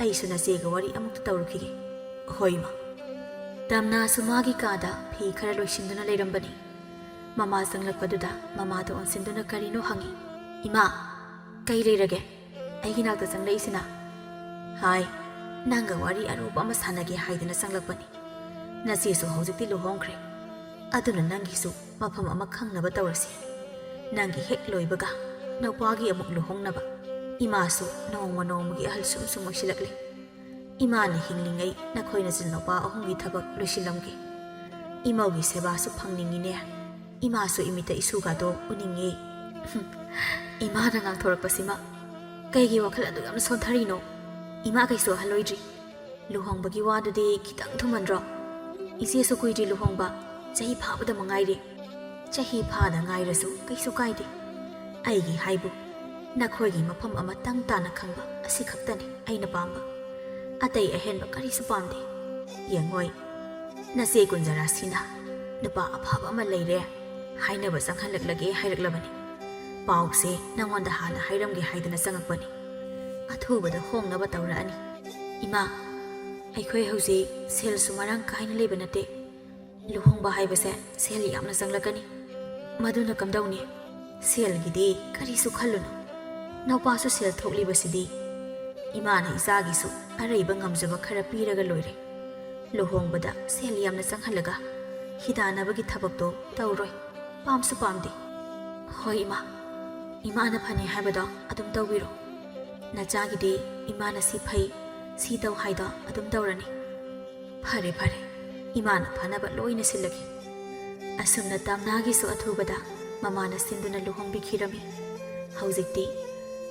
ꯑꯩꯁꯨ ꯅꯆꯦꯒ ꯋꯥꯔꯤ ꯑꯃꯨꯛꯇ ꯇꯧꯔꯨꯈꯤꯒꯦ꯫" "ꯍꯣꯏ, ꯏꯃꯥ꯫" ꯇꯝꯅꯥꯁꯨ ꯃꯥꯒꯤ ꯀꯥꯗ ꯐꯤ ꯈꯔ ꯂꯣꯏꯁꯤꯟꯗꯨꯅ ꯂꯩꯔꯝꯕꯅꯤ꯫ ꯃꯃꯥ ꯆꯪꯂꯛꯄꯗꯨꯗ ꯃꯃꯥꯗ ꯑꯣꯟꯁꯤꯟꯗꯨꯅ ꯀꯔꯤꯅꯣ ꯍꯪꯉꯤ꯫ "ꯏꯃꯥ, ꯀꯩ ꯂꯩꯔꯒꯦ? ꯑꯩꯒꯤ ꯅꯥꯛꯇ ꯆꯪꯂꯛꯏꯁꯤꯅ?" "ꯍꯥꯏ, ꯅꯪꯒ ꯋꯥꯔꯤ ꯑꯔꯨꯕ ꯑꯃ ꯁꯥꯟꯅꯒꯦ ꯍꯥꯏꯗꯅ ꯆꯪꯂꯛꯄꯅꯤ꯫ ꯅꯆꯦꯁꯨ ꯍꯧꯖꯤꯛꯇꯤ ꯂꯨꯍꯣꯡꯈ꯭ꯔꯦ꯫ ꯑꯗꯨꯅ ꯅꯪꯒꯤꯁꯨ ꯃꯐꯝ ꯑꯃ ꯈꯪꯅꯕ ꯇꯧꯔꯁꯤ꯫ ꯅꯪꯒꯤ ꯍꯦꯛ ꯂꯣꯏꯕꯒ ꯅꯧꯄꯥꯒꯤ ꯑꯃꯨꯛ ꯂꯨꯍꯣꯡꯅꯕ꯫ ꯏꯃꯥꯁꯨ ꯅꯣꯡꯃ ꯅꯣꯡꯃꯒꯤ ꯑꯍꯜ ꯁꯨꯝ ꯁꯨꯝ ꯑꯣꯏꯁꯤꯜꯂꯛꯂꯦ꯫ ꯏꯃꯥꯅ ꯍꯤꯡꯂꯤꯉꯩ ꯅꯈꯣꯏ ꯅꯆꯤꯟꯅꯨꯄꯥ ꯑꯍꯨꯝꯒꯤ ꯊꯕꯛ ꯂꯣꯏꯁꯤꯜꯂꯝꯒꯦ꯫ ꯏꯃꯧꯒꯤ ꯁꯦꯕꯥꯁꯨ ꯐꯪꯅꯤꯡꯉꯤꯅꯦ꯫ ꯏꯃꯥꯁꯨ ꯏꯃꯤꯠꯇ ꯏꯁꯨꯒꯗꯣ ꯎꯅꯤꯡꯉꯦ꯫ ꯏꯃꯥꯅ ꯉꯥꯡꯊꯣꯔꯛꯄꯁꯤꯃ ꯀꯩꯒꯤ ꯋꯥꯈꯜ ꯑꯗꯨꯛ ꯌꯥꯝꯅ ꯁꯣꯟꯊꯔꯤꯅꯣ? ꯏꯃꯥ ꯀꯩꯁꯨ ꯑꯍꯜ ꯑꯣꯏꯗ꯭ꯔꯤ꯫ ꯂꯨꯍꯣꯡꯕꯒꯤ ꯋꯥꯗꯨꯗꯤ ꯈꯤꯇꯪ ꯊꯨꯝꯍꯟꯗ꯭ꯔꯣ? ꯏꯆꯦꯁꯨ ꯀꯨꯏꯗ꯭ꯔꯤ ꯂꯨꯍꯣꯡꯕ꯫ ꯆꯍꯤ ꯐꯥꯕꯗ ꯃꯉꯥꯏꯔꯦ꯫ ꯆꯍꯤ ꯐꯥꯗ ꯉꯥꯏꯔꯁꯨ ꯀꯩꯁꯨ ꯀꯥꯏꯗꯦ꯫ ꯑꯩꯒꯤ ꯍꯥꯏꯕꯨ ꯅꯈꯣꯏꯒꯤ ꯃꯐꯝ ꯑꯃꯇꯪ ꯇꯥꯅ ꯈꯪꯕ ꯑꯁꯤꯈꯛꯇꯅꯤ ꯑꯩꯅ ꯄꯥꯝꯕ꯫ ꯑꯇꯩ ꯑꯍꯦꯟꯕ ꯀꯔꯤꯁꯨ ꯄꯥꯝꯗꯦ꯫ ꯌꯦꯡꯉꯣꯏ, ꯅꯆꯦ ꯀꯨꯟꯖꯔꯥꯁꯤꯅ ꯅꯨꯄꯥ ꯑꯐꯕ ꯑꯃ ꯂꯩꯔꯦ ꯍꯥꯏꯅꯕ ꯆꯪꯍꯜꯂꯛꯂꯒꯦ ꯍꯥꯏꯔꯛꯂꯕꯅꯤ꯫ ꯄꯥꯎꯁꯦ ꯅꯉꯣꯟꯗ ꯍꯥꯟꯅ ꯍꯥꯏꯔꯝꯒꯦ ꯍꯥꯏꯗꯅ ꯆꯪꯉꯛꯄꯅꯤ꯫ ꯑꯊꯨꯕꯗ ꯍꯣꯡꯅꯕ ꯇꯧꯔꯛꯑꯅꯤ꯫ ꯏꯃꯥ, ꯑꯩꯈꯣꯏ ꯍꯧꯖꯤꯛ ꯁꯦꯜꯁꯨ ꯃꯔꯥꯡ ꯀꯥꯏꯅ ꯂꯩꯕ ꯅꯠꯇꯦ꯫ ꯂꯨꯍꯣꯡꯕ ꯍꯥꯏꯕꯁꯦ ꯁꯦꯜ ꯌꯥꯝꯅ ꯆꯪꯂꯛꯀꯅꯤ꯫ ꯃꯗꯨꯅ ꯀꯝꯗꯧꯅꯤ? ꯁꯦꯜꯒꯤꯗꯤ ꯀꯔꯤꯁꯨ ꯈꯜꯂꯨꯅꯨ꯫ ꯅꯧꯄꯥꯁꯨ ꯁꯦꯜ ꯊꯣꯛꯂꯤꯕꯁꯤꯗꯤ꯫ ꯏꯃꯥꯅ ꯏꯆꯥꯒꯤꯁꯨ ꯑꯔꯩꯕ ꯉꯝꯖꯕ ꯈꯔ ꯄꯤꯔꯒ ꯂꯣꯏꯔꯦ꯫ ꯂꯨꯍꯣꯡꯕꯗ ꯁꯦꯜ ꯌꯥꯝꯅ ꯆꯪꯍꯜꯂꯒ ꯍꯤꯗꯥꯟꯅꯕꯒꯤ ꯊꯕꯛꯇꯣ ꯇꯧꯔꯣꯏ꯫ ꯄꯥꯝꯁꯨ ꯄꯥꯝꯗꯦ꯫ ꯍꯣꯏ ꯏꯃꯥ, ꯏꯃꯥꯅ ꯐꯅꯤ ꯍꯥꯏꯕꯗꯣ ꯑꯗꯨꯝ ꯇꯧꯕꯤꯔꯣ꯫ ꯅꯆꯥꯒꯤꯗꯤ ꯏꯃꯥꯅ ꯁꯤ ꯐꯩ, ꯁꯤ ꯇꯧ ꯍꯥꯏꯗꯣ ꯑꯗꯨꯝ ꯇꯧꯔꯅꯤ꯫ ꯐꯔꯦ ꯐꯔꯦ, ꯏꯃꯥꯅ ꯐꯅꯕ ꯂꯣꯏꯅ ꯁꯤꯜꯂꯒꯦ꯫ ꯑꯁꯨꯝꯅ ꯇꯝꯅꯥꯒꯤꯁꯨ ꯑꯊꯨꯕꯗ ꯃꯃꯥꯅ ꯁꯤꯟꯗꯨꯅ ꯂꯨꯍꯣꯡꯕꯤꯈꯤꯔꯝꯃꯤ꯫ ꯍꯧꯖꯤꯛꯇꯤ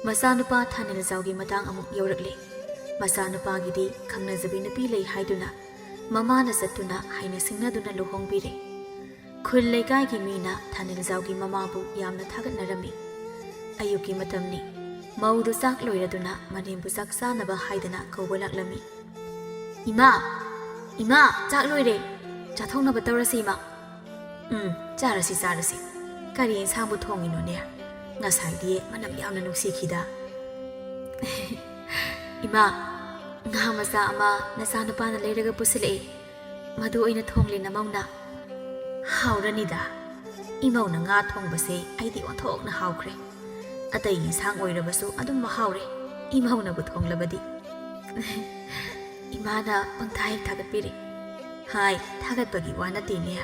ꯃꯆꯥꯅꯨꯄꯥ ꯊꯥꯅꯤꯜꯖꯥꯎꯒꯤ ꯃꯇꯥꯡ ꯑꯃꯨꯛ ꯌꯧꯔꯛꯂꯦ꯫ ꯃꯆꯥꯅꯨꯄꯥꯒꯤꯗꯤ ꯈꯪꯅꯖꯕꯤ ꯅꯨꯄꯤ ꯂꯩ ꯍꯥꯏꯗꯨꯅ ꯃꯃꯥꯅ ꯆꯠꯇꯨꯅ ꯍꯥꯏꯅ ꯁꯤꯡꯅꯗꯨꯅ ꯂꯨꯍꯣꯡꯕꯤꯔꯦ꯫ ꯈꯨꯜ ꯂꯩꯀꯥꯏꯒꯤ ꯃꯤꯅ ꯊꯥꯅꯤꯜꯖꯥꯎꯒꯤ ꯃꯃꯥꯕꯨ ꯌꯥꯝꯅ ꯊꯥꯒꯠꯅꯔꯝꯃꯤ꯫ ꯑꯌꯨꯛꯀꯤ ꯃꯇꯝꯅꯤ꯫ ꯃꯧꯗꯨ ꯆꯥꯛ ꯂꯣꯏꯔꯗꯨꯅ ꯃꯅꯦꯝꯕꯨ ꯆꯥꯛ ꯆꯥꯅꯕ ꯍꯥꯏꯗꯅ ꯀꯧꯕ ꯂꯥꯛꯂꯝꯃꯤ꯫ "ꯏꯃꯥ! ꯏꯃꯥ! ꯆꯥꯛ ꯂꯣꯏꯔꯦ꯫ ꯆꯥꯊꯣꯛꯅꯕ ꯇꯧꯔꯁꯤ, ꯏꯃꯥ꯫" "ꯎꯝ, ꯆꯥꯔꯁꯤ, ꯆꯥꯔꯁꯤ꯫ ꯀꯔꯤ ꯏꯟꯁꯥꯡꯕꯨ ꯊꯣꯡꯉꯤꯅꯣꯅꯦ? ꯉꯁꯥꯏꯗꯤ ꯃꯅꯝ ꯌꯥꯝꯅ ꯅꯨꯡꯁꯤꯈꯤꯗ꯫" "ꯏꯃꯥ, ꯉꯥ ꯃꯆꯥ ꯑꯃ ꯅꯆꯥꯅꯨꯄꯥꯅ ꯂꯩꯔꯒ ꯄꯨꯁꯤꯜꯂꯛꯑꯦ꯫ ꯃꯗꯨ ꯑꯣꯏꯅ ꯊꯣꯡꯂꯦ ꯅꯃꯧꯅ꯫" "ꯍꯥꯎꯔꯅꯤꯗ꯫ ꯏꯃꯧꯅ ꯉꯥ ꯊꯣꯡꯕꯁꯦ ꯑꯩꯗꯤ ꯑꯣꯟꯊꯣꯛꯅ ꯍꯥꯎꯈ꯭ꯔꯦ꯫ ꯑꯇꯩ ꯏꯟꯁꯥꯡ ꯑꯣꯏꯔꯕꯁꯨ ꯑꯗꯨꯝ ꯃꯍꯥꯎꯔꯦ, ꯏꯃꯧꯅꯕꯨ ꯊꯣꯡꯂꯕꯗꯤ꯫" ꯏꯃꯥꯅ ꯄꯪꯊꯥ ꯍꯦꯛ ꯊꯥꯒꯠꯄꯤꯔꯦ꯫ "ꯍꯥꯏ, ꯊꯥꯒꯠꯄꯒꯤ ꯋꯥ ꯅꯠꯇꯦꯅꯦ꯫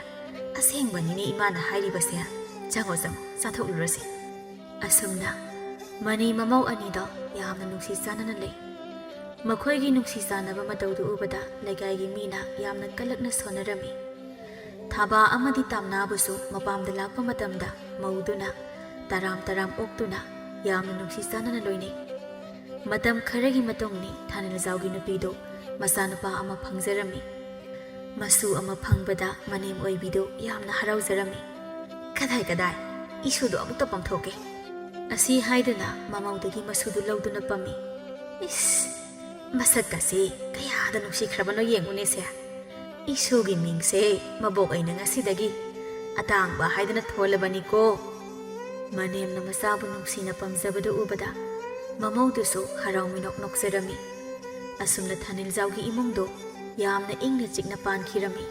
ꯑꯁꯦꯡꯕꯅꯤꯅꯦ ꯏꯃꯥꯅ ꯍꯥꯏꯔꯤꯕꯁꯦ꯫ ꯆꯪꯉꯣ, ꯆꯪꯉꯣ, ꯆꯥꯊꯣꯛꯂꯨꯔꯁꯤ꯫" ꯑꯁꯨꯝꯅ ꯃꯅꯤ ꯃꯃꯧ ꯑꯅꯤꯗꯣ ꯌꯥꯝꯅ ꯅꯨꯡꯁꯤ ꯆꯥꯟꯅꯅ ꯂꯩ꯫ ꯃꯈꯣꯏꯒꯤ ꯅꯨꯡꯁꯤ ꯆꯥꯟꯅꯕ ꯃꯇꯧꯗꯨ ꯎꯕꯗ ꯂꯩꯀꯥꯏꯒꯤ ꯃꯤꯅ ꯌꯥꯝꯅ ꯀꯜꯂꯛꯅ ꯁꯣꯟꯅꯔꯝꯃꯤ꯫ ꯊꯥꯕꯥ ꯑꯃꯗꯤ ꯇꯥꯝꯅꯥꯕꯨꯁꯨ ꯃꯄꯥꯝꯗ ꯂꯥꯛꯄ ꯃꯇꯝꯗ ꯃꯧꯗꯨꯅ ꯇꯔꯥꯝ ꯇꯔꯥꯝ ꯑꯣꯛꯇꯨꯅ ꯌꯥꯝꯅ ꯅꯨꯡꯁꯤ ꯆꯥꯟꯅꯅ ꯂꯣꯏꯅꯩ꯫ ꯃꯇꯝ ꯈꯔꯒꯤ ꯃꯇꯨꯡꯅꯤ ꯊꯥꯅꯤꯜꯖꯥꯎꯒꯤ ꯅꯨꯄꯤꯗꯨ ꯃꯆꯥꯅꯨꯄꯥ ꯑꯃ ꯐꯪꯖꯔꯝꯃꯤ꯫ ꯃꯁꯨ ꯑꯃ ꯐꯪꯕꯗ ꯃꯅꯦꯝ ꯑꯣꯏꯕꯤꯗꯨ ꯌꯥꯝꯅ ꯍꯔꯥꯎꯖꯔꯝꯃꯤ꯫ "ꯀꯗꯥꯏ ꯀꯗꯥꯏ, ꯏꯁꯨꯗꯣ ꯑꯃꯨꯛꯇ ꯄꯝꯊꯣꯛꯀꯦ" ꯑꯁꯤ ꯍꯥꯏꯗꯨꯅ ꯃꯃꯧꯗꯒꯤ ꯃꯁꯨꯗꯨ ꯂꯧꯗꯨꯅ ꯄꯝꯃꯤ꯫ "ꯏꯁ, ꯃꯁꯛꯀꯁꯤ ꯀꯌꯥꯗ ꯅꯨꯡꯁꯤꯈ꯭ꯔꯕꯅꯣ ꯌꯦꯡꯉꯨꯅꯦꯁꯦ꯫ ꯏꯁꯨꯒꯤ ꯃꯤꯡꯁꯦ ꯃꯕꯣꯛ ꯑꯩꯅ ꯉꯁꯤꯗꯒꯤ ꯑꯇꯥꯡꯕ ꯍꯥꯏꯗꯅ ꯊꯣꯜꯂꯕꯅꯤꯀꯣ"꯫ ꯃꯅꯦꯝꯅ ꯃꯆꯥꯕꯨ ꯅꯨꯡꯁꯤꯅ ꯄꯝꯖꯕꯗꯨ ꯎꯕꯗ ꯃꯃꯧꯗꯨꯁꯨ ꯍꯔꯥꯎ ꯃꯤꯅꯣꯛ ꯅꯣꯛꯆꯔꯝꯃꯤ꯫ ꯑꯁꯨꯝꯅ ꯊꯥꯅꯤꯜꯖꯥꯎꯒꯤ ꯏꯃꯨꯡꯗꯨ ꯌꯥꯝꯅ ꯏꯪꯅ ꯆꯤꯛꯅ ꯄꯥꯟꯈꯤꯔꯝꯃꯤ꯫